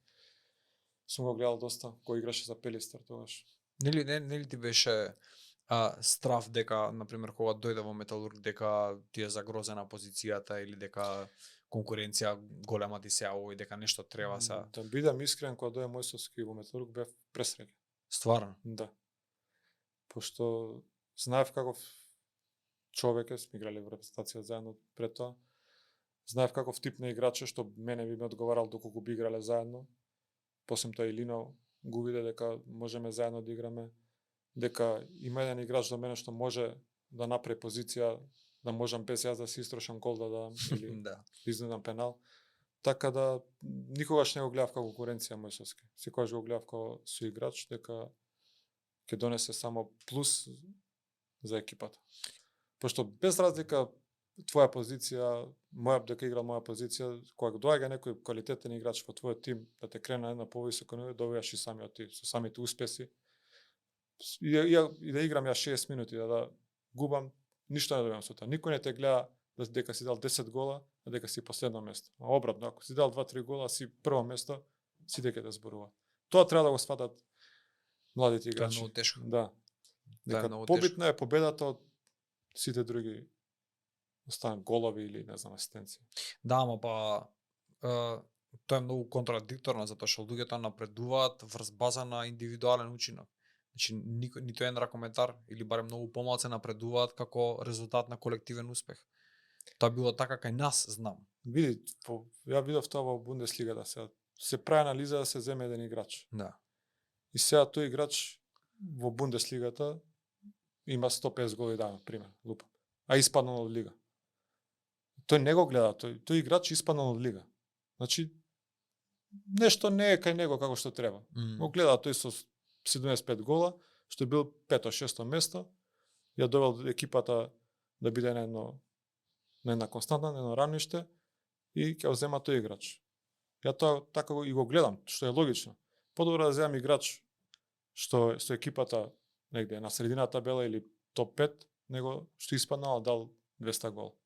Сум го гледал доста, кој играше за Пелистер тогаш. Нели ти беше страв дека, например, кога дојде во Металург, дека ти е загрозена позицијата или дека конкуренција голема ти се и дека нешто треба са? Да бидам искрен, кога дојде Мојсовски во Металург, бев пресреќен. Стварно? Да. Пошто знаев каков човек е, сме играли во репрезентација заедно пред тоа. Знаев каков тип на играче, што мене би ме одговарал доколку би играле заедно. После тоа и Лино го виде дека можеме заедно да играме, дека има еден играч до мене што може да направи позиција, да можам без јас да си истрошам гол да дадам или да изнудам пенал. Така да никогаш не го гледав како конкуренција Мојсовски. Секогаш го гледав како соиграч дека ќе донесе само плюс за екипата. Пошто без разлика твоја позиција, дека игра моја позиција, кога доаѓа некој квалитетен играч во твојот тим да те крене на една повисока ниво, добиваш и самиот ти со самите успеси. И да играм ја 60 минути, да губам, ништо не добивам со тоа. Никој не те гледа дека си дал 10 гола, а дека си последно место. А обратно, ако си дал 2-3 гола, си прво место, сите ќе те зборуваат. Тоа треба да го сватат младите играчи. Тоа е многу тешко. Да. Дека побитна е победата од сите други останат голови или не знам асистенции. Да, ама тоа е многу контрадикторно затоа што луѓето напредуваат врз база на индивидуален учинок. Значи ниту еден ракометар или барем многу помалку напредуваат како резултат на колективен успех. Тоа било така кај нас, знам. Види, ја видов тоа во Бундеслигата сега. Се прави анализа да се земе еден играч. Да. И сега тој играч во Бундеслигата има 150 голи дана, пример, лупам. А испаднал од лига. Тој не го гледа, тој играч испаднал од лига. Значи нешто не е кај него како што треба. Го гледа тој со 75 гола, што бил 5-6 место, ја довел екипата да биде на една константна, на едно равниште и ќе го зема тој играч. Ја тоа така и го гледам, што е логично. Подобро да земам играч што со екипата негде на средина табела или топ 5, него што испаднал дал 200 гол.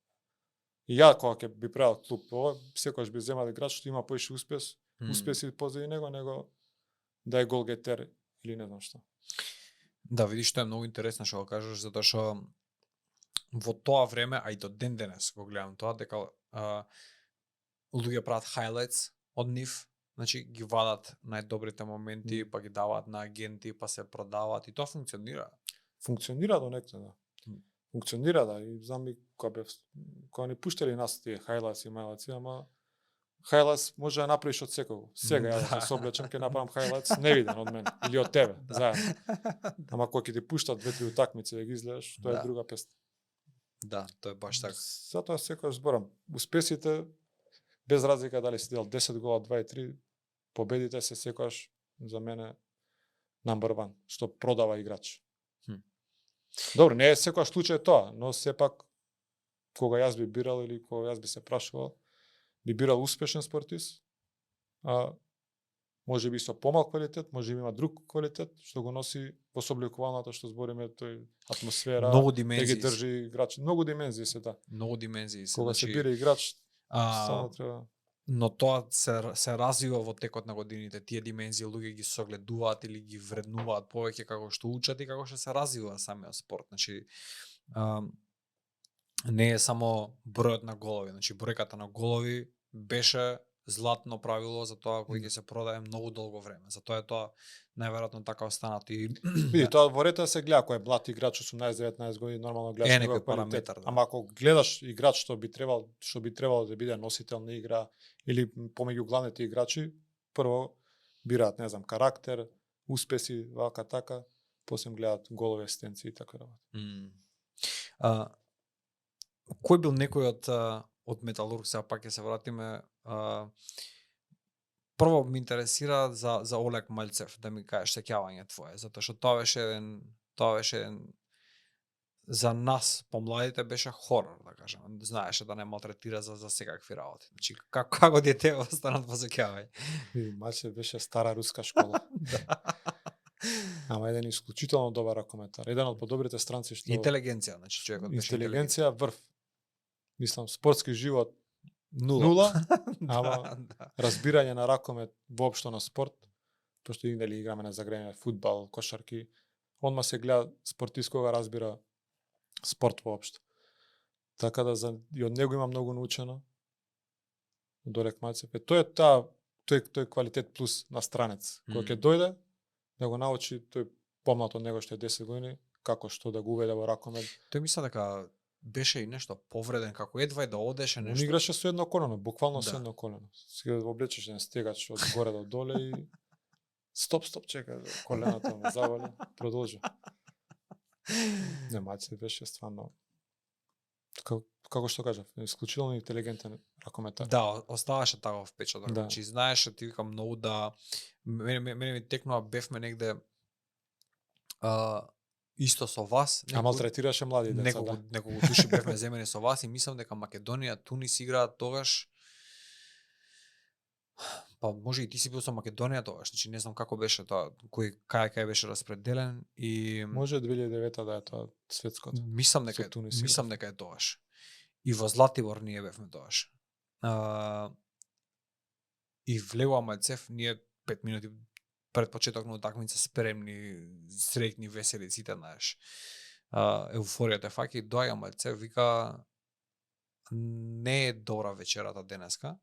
И ја кога ќе би правил клуб, секогаш би земал играч што има поише успеси позади него да е голгетер или не знам што. Да, видиш, тоа е многу интересно што го кажеш, затоа што во тоа време, а и до ден денес го гледам тоа, дека луѓе прават highlights од нив, значи ги вадат најдобрите моменти, па ги даваат на агенти, па се продаваат и тоа функционира. Функционира до некој, да. Функционира, да, и знам и кога ни пуштали нас тие highlights и мајлаци, ама highlights може да направиш од секого. Сега ја да се соблечам, ќе направам highlights невиден од мене или од тебе, заедно. Ама кога ќе ти пуштат 2-3 утакмици да ги изгледаш, тоа е друга песна. Да, тоа е баш така. Затоа секогаш зборам, успесите без разлика дали си дел 10 гола, 2-3, победите се секогаш за мене number one, што продава играч. Добро, не е секогаш случај тоа, но сепак кога јас би бирал или кога јас би се прашувал, би бирал успешен спортист, а може би со помал квалитет, може би има друг квалитет што го носи во собликуваната што збориме тој атмосфера, многу да димензии ги држи играч, многу димензии се да. Многу димензии се. Кога се бира играч, само треба. Но тоа се развива во текот на годините. Тие димензии луѓе ги согледуваат или ги вреднуваат повеќе како што учат и како што се развива самиот спорт. Значи не е само бројот на голови, значи бројката на голови беше златно правило за тоа кој ќе се продае многу долго време. Затоа е тоа најверојатно така останато и види тоа во рета се гледа кој е млад играч 18-19 години, нормално гледаш некој параметар. Да. Ама ако гледаш играч што би требало да биде носител на игра или помеѓу главните играчи, прво бираат, не знам, карактер, успеси, вака така, после гледаат голови, асистенции и така да. Кој бил некој од Металург, сега пак ќе се вратиме. Прво ме интересира за Олег Мальцев, да ми кажеш сеќавање твое, затоа што тоа беше еден за нас помладите беше хорор, да кажам. Знаеше да не малтретира за секакви работи. Значи како дете останат во сеќавање. Мальцев беше стара руска школа. Ама еден исклучително добар ракометар, еден од подобрите странци што интелигенција, значи човекот беше интелигенција врв. Мислам, спортски живот нула, ама разбирање на ракомет воопшто на спорт, пошто дали играме на загреме фудбал, кошарки, онма се гледа спортист кога разбира спорт воопшто. Така да и од него има многу научено. Од Олег Мальцев. Тој квалитет плюс на странец. Кога ќе дојде да го научи тој помлад од него што е 10 години, како што да го уведе во ракомет. Тој мисля дека беше и нешто повреден, како едва и да одеше нешто. Он играше со едно колено, буквално со едно колено. Сега облечеше на стегач од горе до доле и стоп, чека, коленото ме завали, продолжи. Не, Маци беше стварно како што кажав, исклучително интелигентен ракометар. Да, оставаше таков впечаток. Да. Значи, знаеше, ти викам многу да мене ми текнува, бевме негде исто со вас, А малтретираше млади деца, неколку души бевме земени со вас и мислам дека Македонија, Тунис играат тогаш. Па може и ти си бил со Македонија тогаш, значи не знам како беше тоа, кај беше распределен и Може 2009 да е тоа светското. мислам дека Со Тунис мислам дека е тогаш. И во Златибор ние бевме тогаш. И влегува Мајцев, ние 5 минути пред почеток на утакмица спремни, среќни, весели, сите, знаеш. Еуфоријата фаќа и доаѓа Мајцев, вика не е добра вечерата денеска.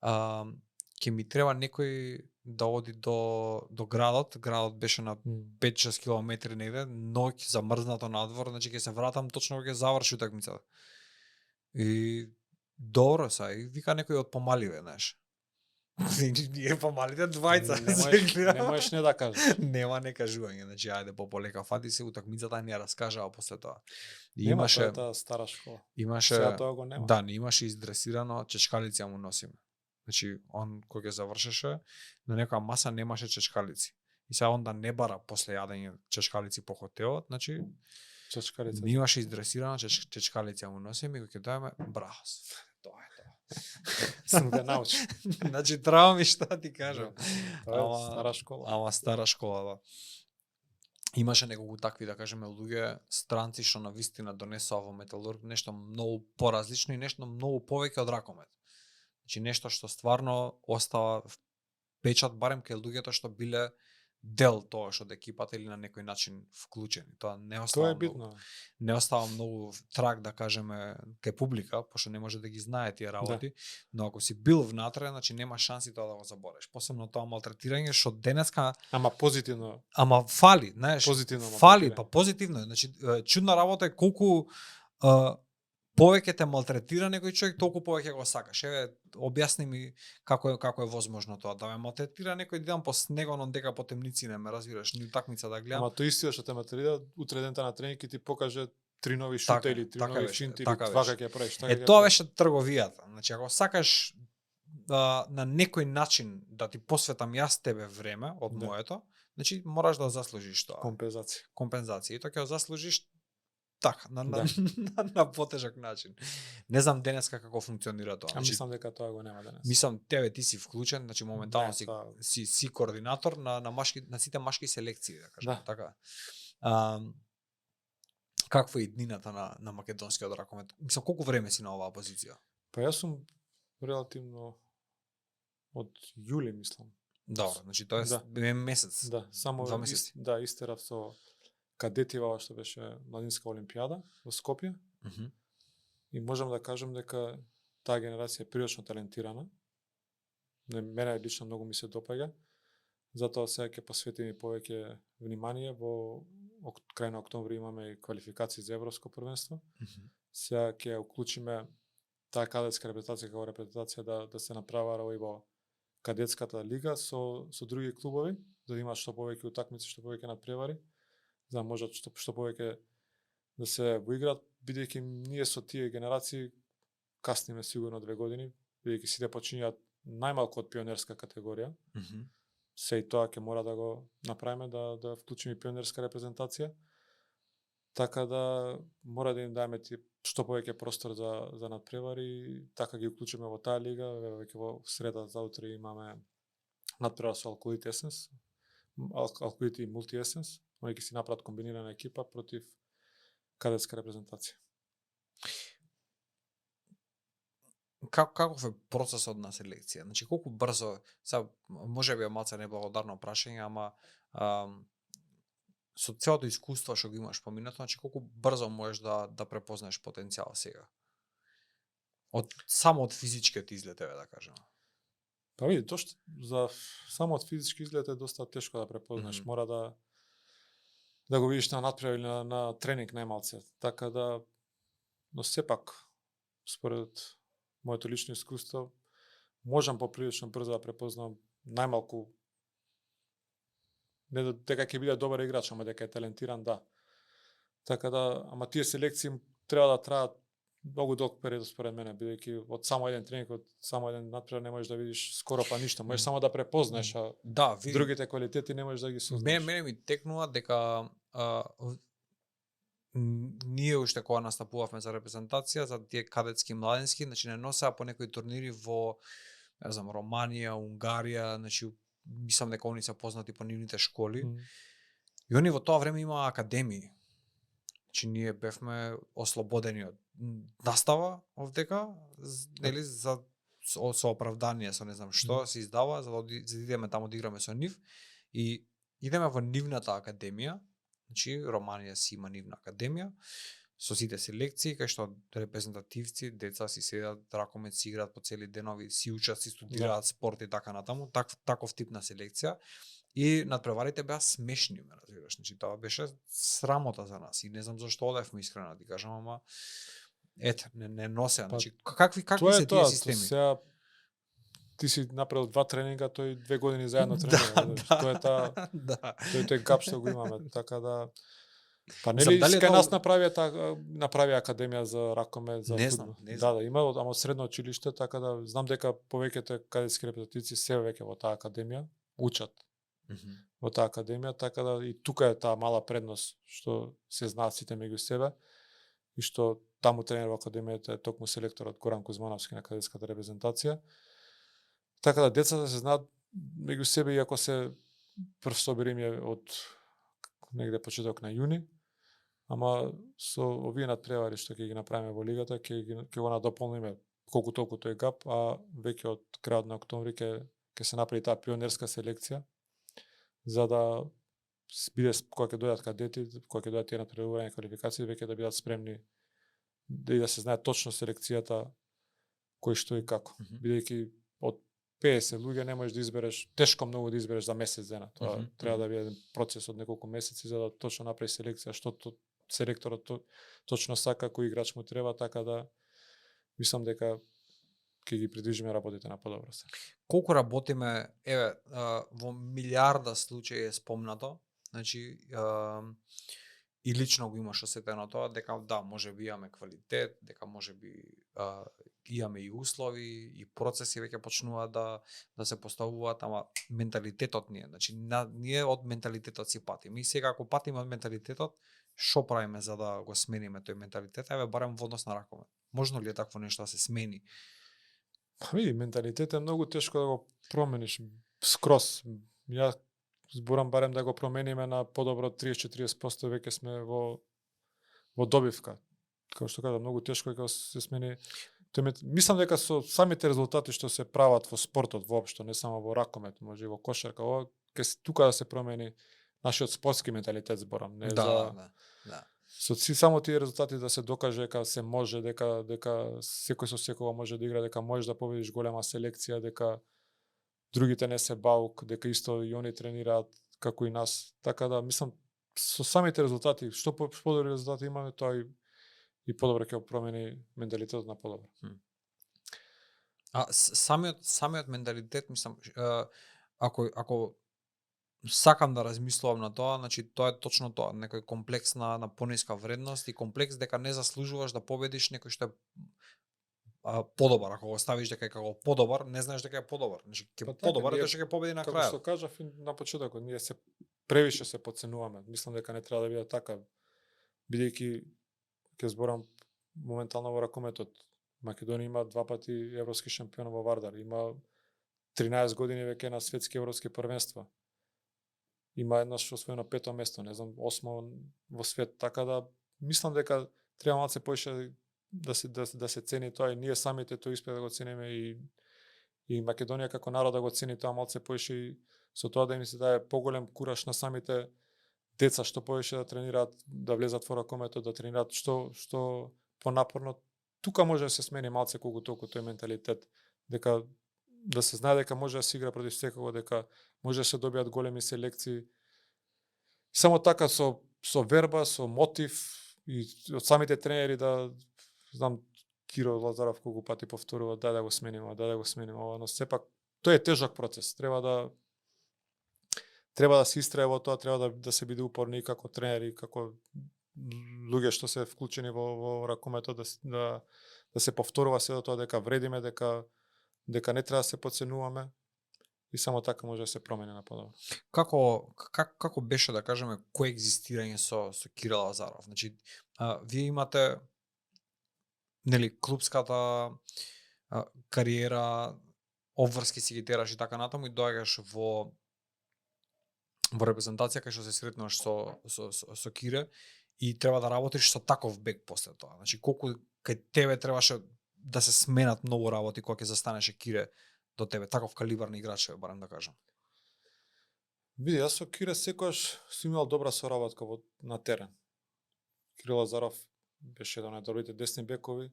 Ќе ми треба некој да оди до градот. Градот беше на 5-6 километри негде, ноќ замрзнато надвор, значи ќе се вратам точно кога ќе заврши утакмицата. И добро са, и вика некој од помаливе, знаеш. Ние помалите двајца. Не можеш не да кажеш. Нема не кажување, значи ајде полека фати се утакмицата, не ја раскажаа после тоа. И Нема, имаше тоа стара школа. Имаше Сега тоа го нема. Да, не имаше издресирано, чечкалици му носиме. Значи он кога ќе завршеше на некоја маса немаше чечкалици. И сега он да не бара после јадење чечкалици по хотелот, значи Чечкалица. не имаше издресирано, чечкалици му носиме и кога ќе дојаме, браво. Тоа е тоа. Сум го научил. Значи треба ми што ти кажам. Тоа е стара школа. Ама стара школа, да. Имаше неколку такви, да кажеме, луѓе, странци што на вистина донесоа во Металург нешто многу поразлично и нешто многу повеќе од ракомет. Значи нешто што стварно остава печат барем кај луѓето што биле дел тоа од екипата или на некој начин вклучени. Тоа не остава. Тоа е битно. Не остава многу траг, да кажеме, кај публика, пошто не може да ги знае тие работи, да. Но ако си бил внатре, значи нема шанси тоа да го забореш. Посебно тоа малтретирање што денеска Ама позитивно. Ама фали, знаеш. Позитивно фали, па позитивно е. Значи чудна работа е колку повеќе те малтретира некој човек, толку повеќе го сакаш. Еве, објасни ми како е возможно тоа да ме малтретира некој ден по снегон дека по темници не ме разбираш, ни утакмица да гледам. Ама тоа исто што те малтретира, утре дента на тренинг ти покаже 3 нови шута или 3 нови финти или два како ќе правиш. Тоа беше трговијата. Значи ако сакаш на некој начин да ти посветам јас тебе време од моето, значи мораш да заслужиш тоа. Компензација. И тоа ќе заслужиш така, на потежак начин. Не знам денеска како функционира тоа. Значи, мислам дека тоа го нема денес. Мислам тебе ти си вклучен, значи моментално си координатор на сите машки селекции, да кажам, така. Каква е иднината на македонскиот ракомет? Мислам колку време си на оваа позиција? Па јас сум релативно од јули, мислам. Добро, значи тоа е месец. Да, само 2 месеци. Истерав со кадетива што беше младинска олимпијада во Скопје. И можам да кажам дека таа генерација е прилично талентирана. Мене лично многу ми се допаѓа. Затоа сега ќе посветим и повеќе внимание. Во крај на октомври имаме и квалификации за Европско првенство. Сега ќе уклучиме таа кадетска репрезентација како репрезентација да се направи и во кадетската лига со други клубови, за да има што повеќе утакмици, што повеќе надпревари, за да можат што повеќе да се во играт, бидејќи ние со тие генерации касниме сигурно 2 години, бидејќи сите почињаат најмалку од пионерска категорија. Се и тоа ќе мора да го направиме, да вклучиме пионерска репрезентација. Така да мора да им даеме што повеќе простор за надпревари, така ги уклучиме во таа лига. Веќе во среда заутре имаме надпревар со Алкулит Есенс, Алкулит и Мулти Есенс. Они ќе си направат комбинирана екипа против кадетска репрезентација. Каков е процесот на селекција? Значи колку брзо, сега можеби е малце неблагодарно прашање, ама со целото искуство што го имаш поминато, значи колку брзо можеш да препознаеш потенцијал сега? Само од физичкиот изглед, да кажам. Па види, само од физички изглед е доста тешко да препознаеш. Мора да го видиш на надпревар или на тренинг најмалце. Така да, но сепак, според моето лично искуство, можам поприлично брзо да препознам најмалку, не дека ќе биде добар играч, ама дека е талентиран, да. Така да, ама тие селекции треба да траат многу долг период според мене, бидејќи од само еден тренинг, од само еден натпревар не можеш да видиш скоро па ништо. Можеш само да препознаеш, а Да, види. другите квалитети не можеш да ги сознаеш. Мене ми текнува дека ние уште кога настапувавме за репрезентација, за тие кадетски младенски, значи не носеа по некои турнири во, не знам, Романија, Унгарија, значи мислам дека они се познати по нивните школи. И они во тоа време имаа академии. Значи ние бевме ослободени од настава овдека, нели, со оправдание, со не знам што се издава, за да идеме таму да играме со нив. И идеме во нивната академија, значи Романија си има нивна академија, со сите селекции, кај што репрезентативци, деца си седат, ракомет си играат по цели денови, си учат, си студираат спорт и така натаму, таков тип на селекција. И надпреварите беа смешни, ме разбираш. Значи тоа беше срамота за нас и не знам зашто одевме, искрено да ти кажам, ама ете, не носеа. Значи какви се тие системи? Сега ти си направил 2 тренинга, тој 2 години заедно тренира. Тоа е таа тој гап што го имаме, така да па нели кај нас направи академија за ракомет, за фудбал. Да, има, ама од средно училиште, така да знам дека повеќето кадетски репрезентативци се веќе во таа академија учат. Во таа академија, така да и тука е таа мала предност што се знаат сите меѓу себе и што таму тренер во академијата е токму селекторот Горан Кузмановски на кадетската репрезентација. Така да децата се знаат меѓу себе, иако се прв собир им е од негде почеток на јуни, ама со овие надпревари што ќе ги направиме во лигата, ќе го надополниме колку толку тој гап, а веќе од крајот на октомври ќе се направи таа пионерска селекција, за да биде кога ќе дојдат кадети, кога ќе дојдат тие надпреварување квалификации, веќе да бидат спремни и да се знае точно селекцијата кој што и како. Бидејќи од 50 луѓе не можеш да избереш, тешко многу да избереш за месец дена. Тоа треба да биде еден процес од неколку месеци за да точно направи селекција што селекторот точно сака, кој играч му треба, така да мислам дека ќе ги придвижиме работите на подобро. Колку работиме, еве, во милиарда случаи е спомнато, значи и лично го имаш осетено тоа, дека да, може би имаме квалитет, дека може би имаме и услови, и процеси веќе почнуваат да се поставуваат, ама менталитетот ние, значи ние од менталитетот си патиме. И сега ако патиме од менталитетот, што правиме за да го смениме тој менталитет? Еве барем во однос на ракомет. Можно ли е такво нешто да се смени? Види, менталитет е многу тешко да го промениш скроз. Ја зборам барем да го промениме на подобро 30-40%, веќе сме во добивка. Како што кажа, многу тешко е кога се смени. Мислам дека со самите резултати што се прават во спортот воопшто, не само во ракомет, може и во кошарка, тука да се промени нашиот спортски менталитет, зборам, не Да. Со само тие резултати да се докаже дека се може, дека секој со секого може да игра, дека можеш да победиш голема селекција, дека другите не се баук, дека исто и они тренираат како и нас. Така да мислам со самите резултати, што подобри резултати имаме, тоа и подобро ќе промени менталитетот на подобро. А самиот менталитет, мислам, ако сакам да размислувам на тоа, значи тоа е точно тоа, некој комплекс на пониска вредност и комплекс дека не заслужуваш да победиш некој што е подобар. Ако го ставиш дека е како подобар, не знаеш дека е подобар. Значи ќе подобар е тоа што ќе победи на крајот. Како што кажав на почетокот, ние се превише се потценуваме. Мислам дека не треба да биде така, бидејќи ќе зборам моментално во ракометот. Македонија има 2 пати европски шампион во Вардар, има 13 години веќе на светски европски првенства. Има еднаш освоено 5-то место, не знам, 8 во свет, така да мислам дека треба малце поише да се цени тоа и ние самите тоа испе да го цениме и Македонија како народ да го цени тоа малце поише и со тоа да им се даде поголем кураж на самите деца што повеќе да тренираат, да влезат во ракометот, да тренираат што понапорно. Тука може да се смени малце колку толку тој менталитет, дека да се знае дека може да се игра против секого, дека може да се добијат големи селекции. Само така со верба, со мотив и од самите тренери да знам Киро Лазаров колку пати повторува да го смениме, но сепак тој е тежок процес. Треба да се истрае во тоа, треба да се биде упорни како тренери, како луѓе што се вклучени во ракометот да се повторува се тоа дека вредиме, дека не треба да се подценуваме и само така може да се промени на подобро. Како беше да кажеме коегзистирање со Кирил Лазаров? Значи, вие имате нели клупската кариера, обврски си ги тераш и така натаму и доаѓаш во репрезентација кај што се сретнуваш со Кире и треба да работиш со таков бек после тоа. Значи колку кај тебе требаше да се сменат многу работи кога ќе застанеше Кире до тебе, таков калибар на играч, барем да кажам. Види, јас со Кире секогаш сум имал добра соработка на терен. Кирил Лазаров беше еден од најдобрите десни бекови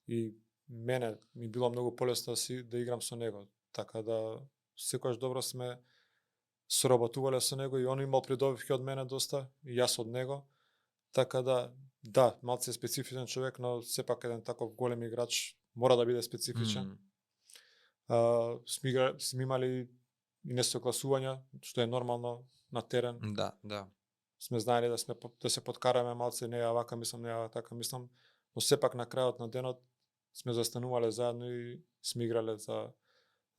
и мене ми било многу полесно да играм со него. Така да секогаш добро сме соработувале со него и он имал придобивки од мене доста и јас од него. Така да, малце специфичен човек, но сепак еден таков голем играч мора да биде специфичен. Сме имали и несогласувања, што е нормално на терен. Да. Сме знаеле да се подкараме малце, не ја вака мислам, не ја така мислам, но сепак на крајот на денот сме застанувале заедно и сме играле за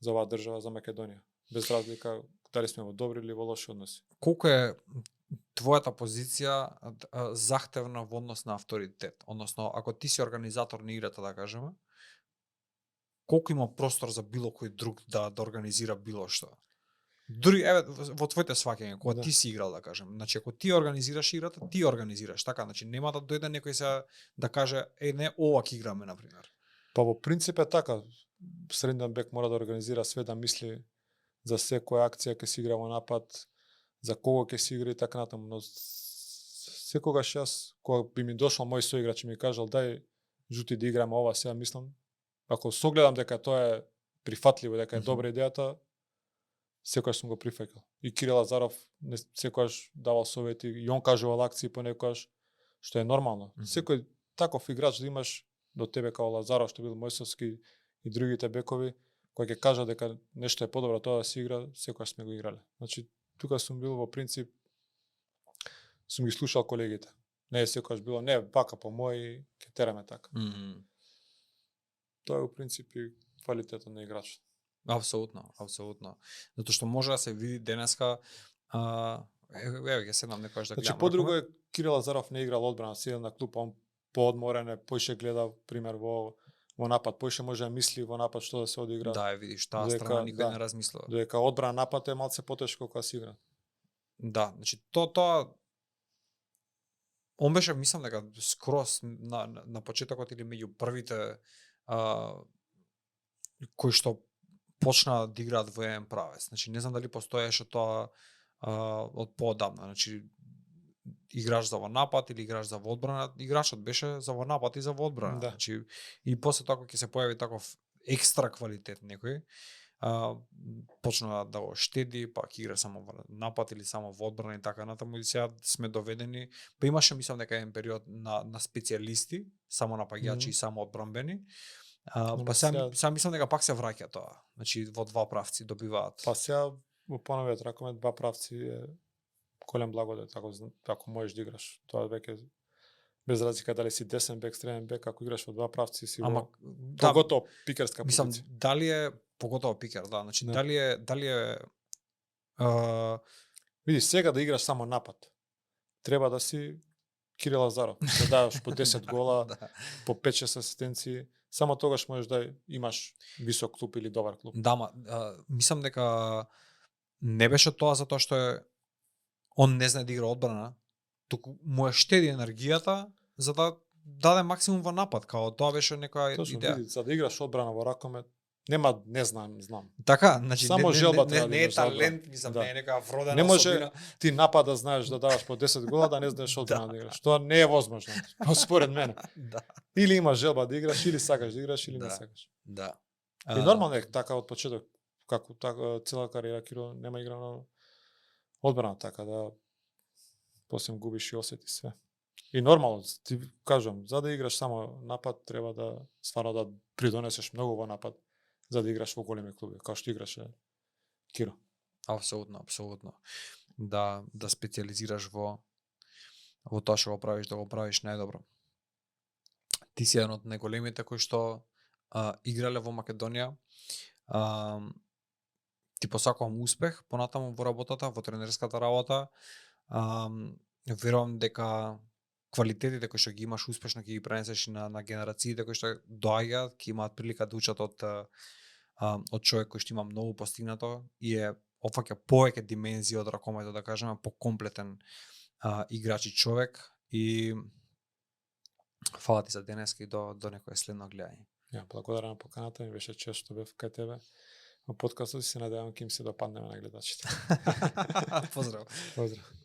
оваа држава, за Македонија, без разлика дали сме во добри или во лоши односи. Колку е твојата позиција захтевна во однос на авторитет? Односно, ако ти си организатор на играта, да кажеме, колку има простор за било кој друг да организира било што? Дури еве во твоите сваќања, кога ти си играл, да кажем. Значи ако ти организираш играта, ти организираш, така, значи нема да дојде некој се да каже не, ова ќе играме на пример. Па во принцип е така. Средниот бек мора да организира све, да мисли за секоја акција ќе се игра во напад, за кого ќе се игра и така натаму, но секогаш јас кога би ми дошол мој соиграч и ми кажал дај жути да играме ова, сега мислам, ако согледам дека тоа е прифатливо, дека е добра идејата, секогаш сум го прифаќал. И Кирил Лазаров секогаш давал совети, и он кажувал акции понекогаш, што е нормално. Секој таков играч да имаш до тебе као Лазаров, што бил Мојсовски и другите бекови, кој ќе кажа дека нешто е подобро тоа да се игра, секогаш сме го играле. Значи, тука сум бил во принцип, сум ги слушал колегите. Не е секогаш било, не, вака по мој, ќе тераме така. Тоа е во принцип и квалитетот на играчот. Апсолутно. Затоа што може да се види денеска, еве ќе седнам некојаш да гледам. Значи подруго е Кирил Лазаров не играл одбрана, седел на клуп, он поодморен е, поише гледа пример во напад, поише може да мисли во напад што да се одигра. Да, видиш, таа страна никој не размислува. Додека одбрана напад е малце потешко кога се игра. Да, значи тоа он беше, мислам дека скрос на почетокот или меѓу првите кои што почна да играат во еден правец. Значи не знам дали постоеше тоа од поодамна. Значи играш за во напад или играш за во одбрана, играчот беше за во напад и за во одбрана. Да. Значи и после тоа кога ќе се појави таков екстра квалитет некој, почна да го штеди, па ќе игра само во напад или само во одбрана и така натаму, и сега сме доведени, па имаше мислам дека еден период на специјалисти, само напаѓачи и само одбранбени. Па сега мислам дека пак се враќа тоа. Значи во два правци добиваат. Па сега во поновиот ракомет два правци е голем благодет ако можеш да играш. Тоа веќе без разлика дали си десен бек, среден бек, ако играш во два правци си поготово пикерска позиција. Мислам дали е поготово пикер, да, значи дали е види сега да играш само напад. Треба да си Кирил Лазаров, да даваш по 10 гола, по 5-6 асистенции. Само тогаш можеш да имаш висок клуб или добар клуб. Да, мислам дека не беше тоа затоа што он не знае да игра одбрана, туку му е штеди енергијата за да даде максимум во напад, као тоа беше некоја идеја. Види, за да играш одбрана во ракомет, нема, не знам. Така, значи само желба треба да не е имаш за талент, мислам, не е некоја вродена не може особина. ти напад да знаеш да даваш по 10 гола, да не знаеш одбрана да играш. Тоа не е возможно, според мене. Да. Или имаш желба да играш, или сакаш да играш, или не сакаш. Да. И нормално е така од почеток, како цела кариера Киро нема играно одбрана, така да после губиш и осети све. И нормално, ти кажам, за да играш само напад, треба да стварно да придонесеш многу во напад, за да играш во големи клуби, како што играше Киро. Апсолутно. Да специализираш во во тоа што го правиш, да го правиш најдобро. Ти си еден од најголемите кои што играле во Македонија. А, Ти посакувам успех понатаму во работата, во тренерската работа. Верувам дека квалитетите кои што ги имаш успешно ќе ги пренесеш и на генерациите кои што доаѓаат, ќе имаат прилика да учат од човек кој што има многу постигнато и опфаќа повеќе димензии од ракомето, да кажеме, покомплетен играч и човек. И фала ти за денеска и до некое следно гледање. Ја, благодарам на поканата, ми беше чест што бев кај тебе. Во подкастот се надевам ќе им се допаднеме на гледачите. Поздрав. Поздрав.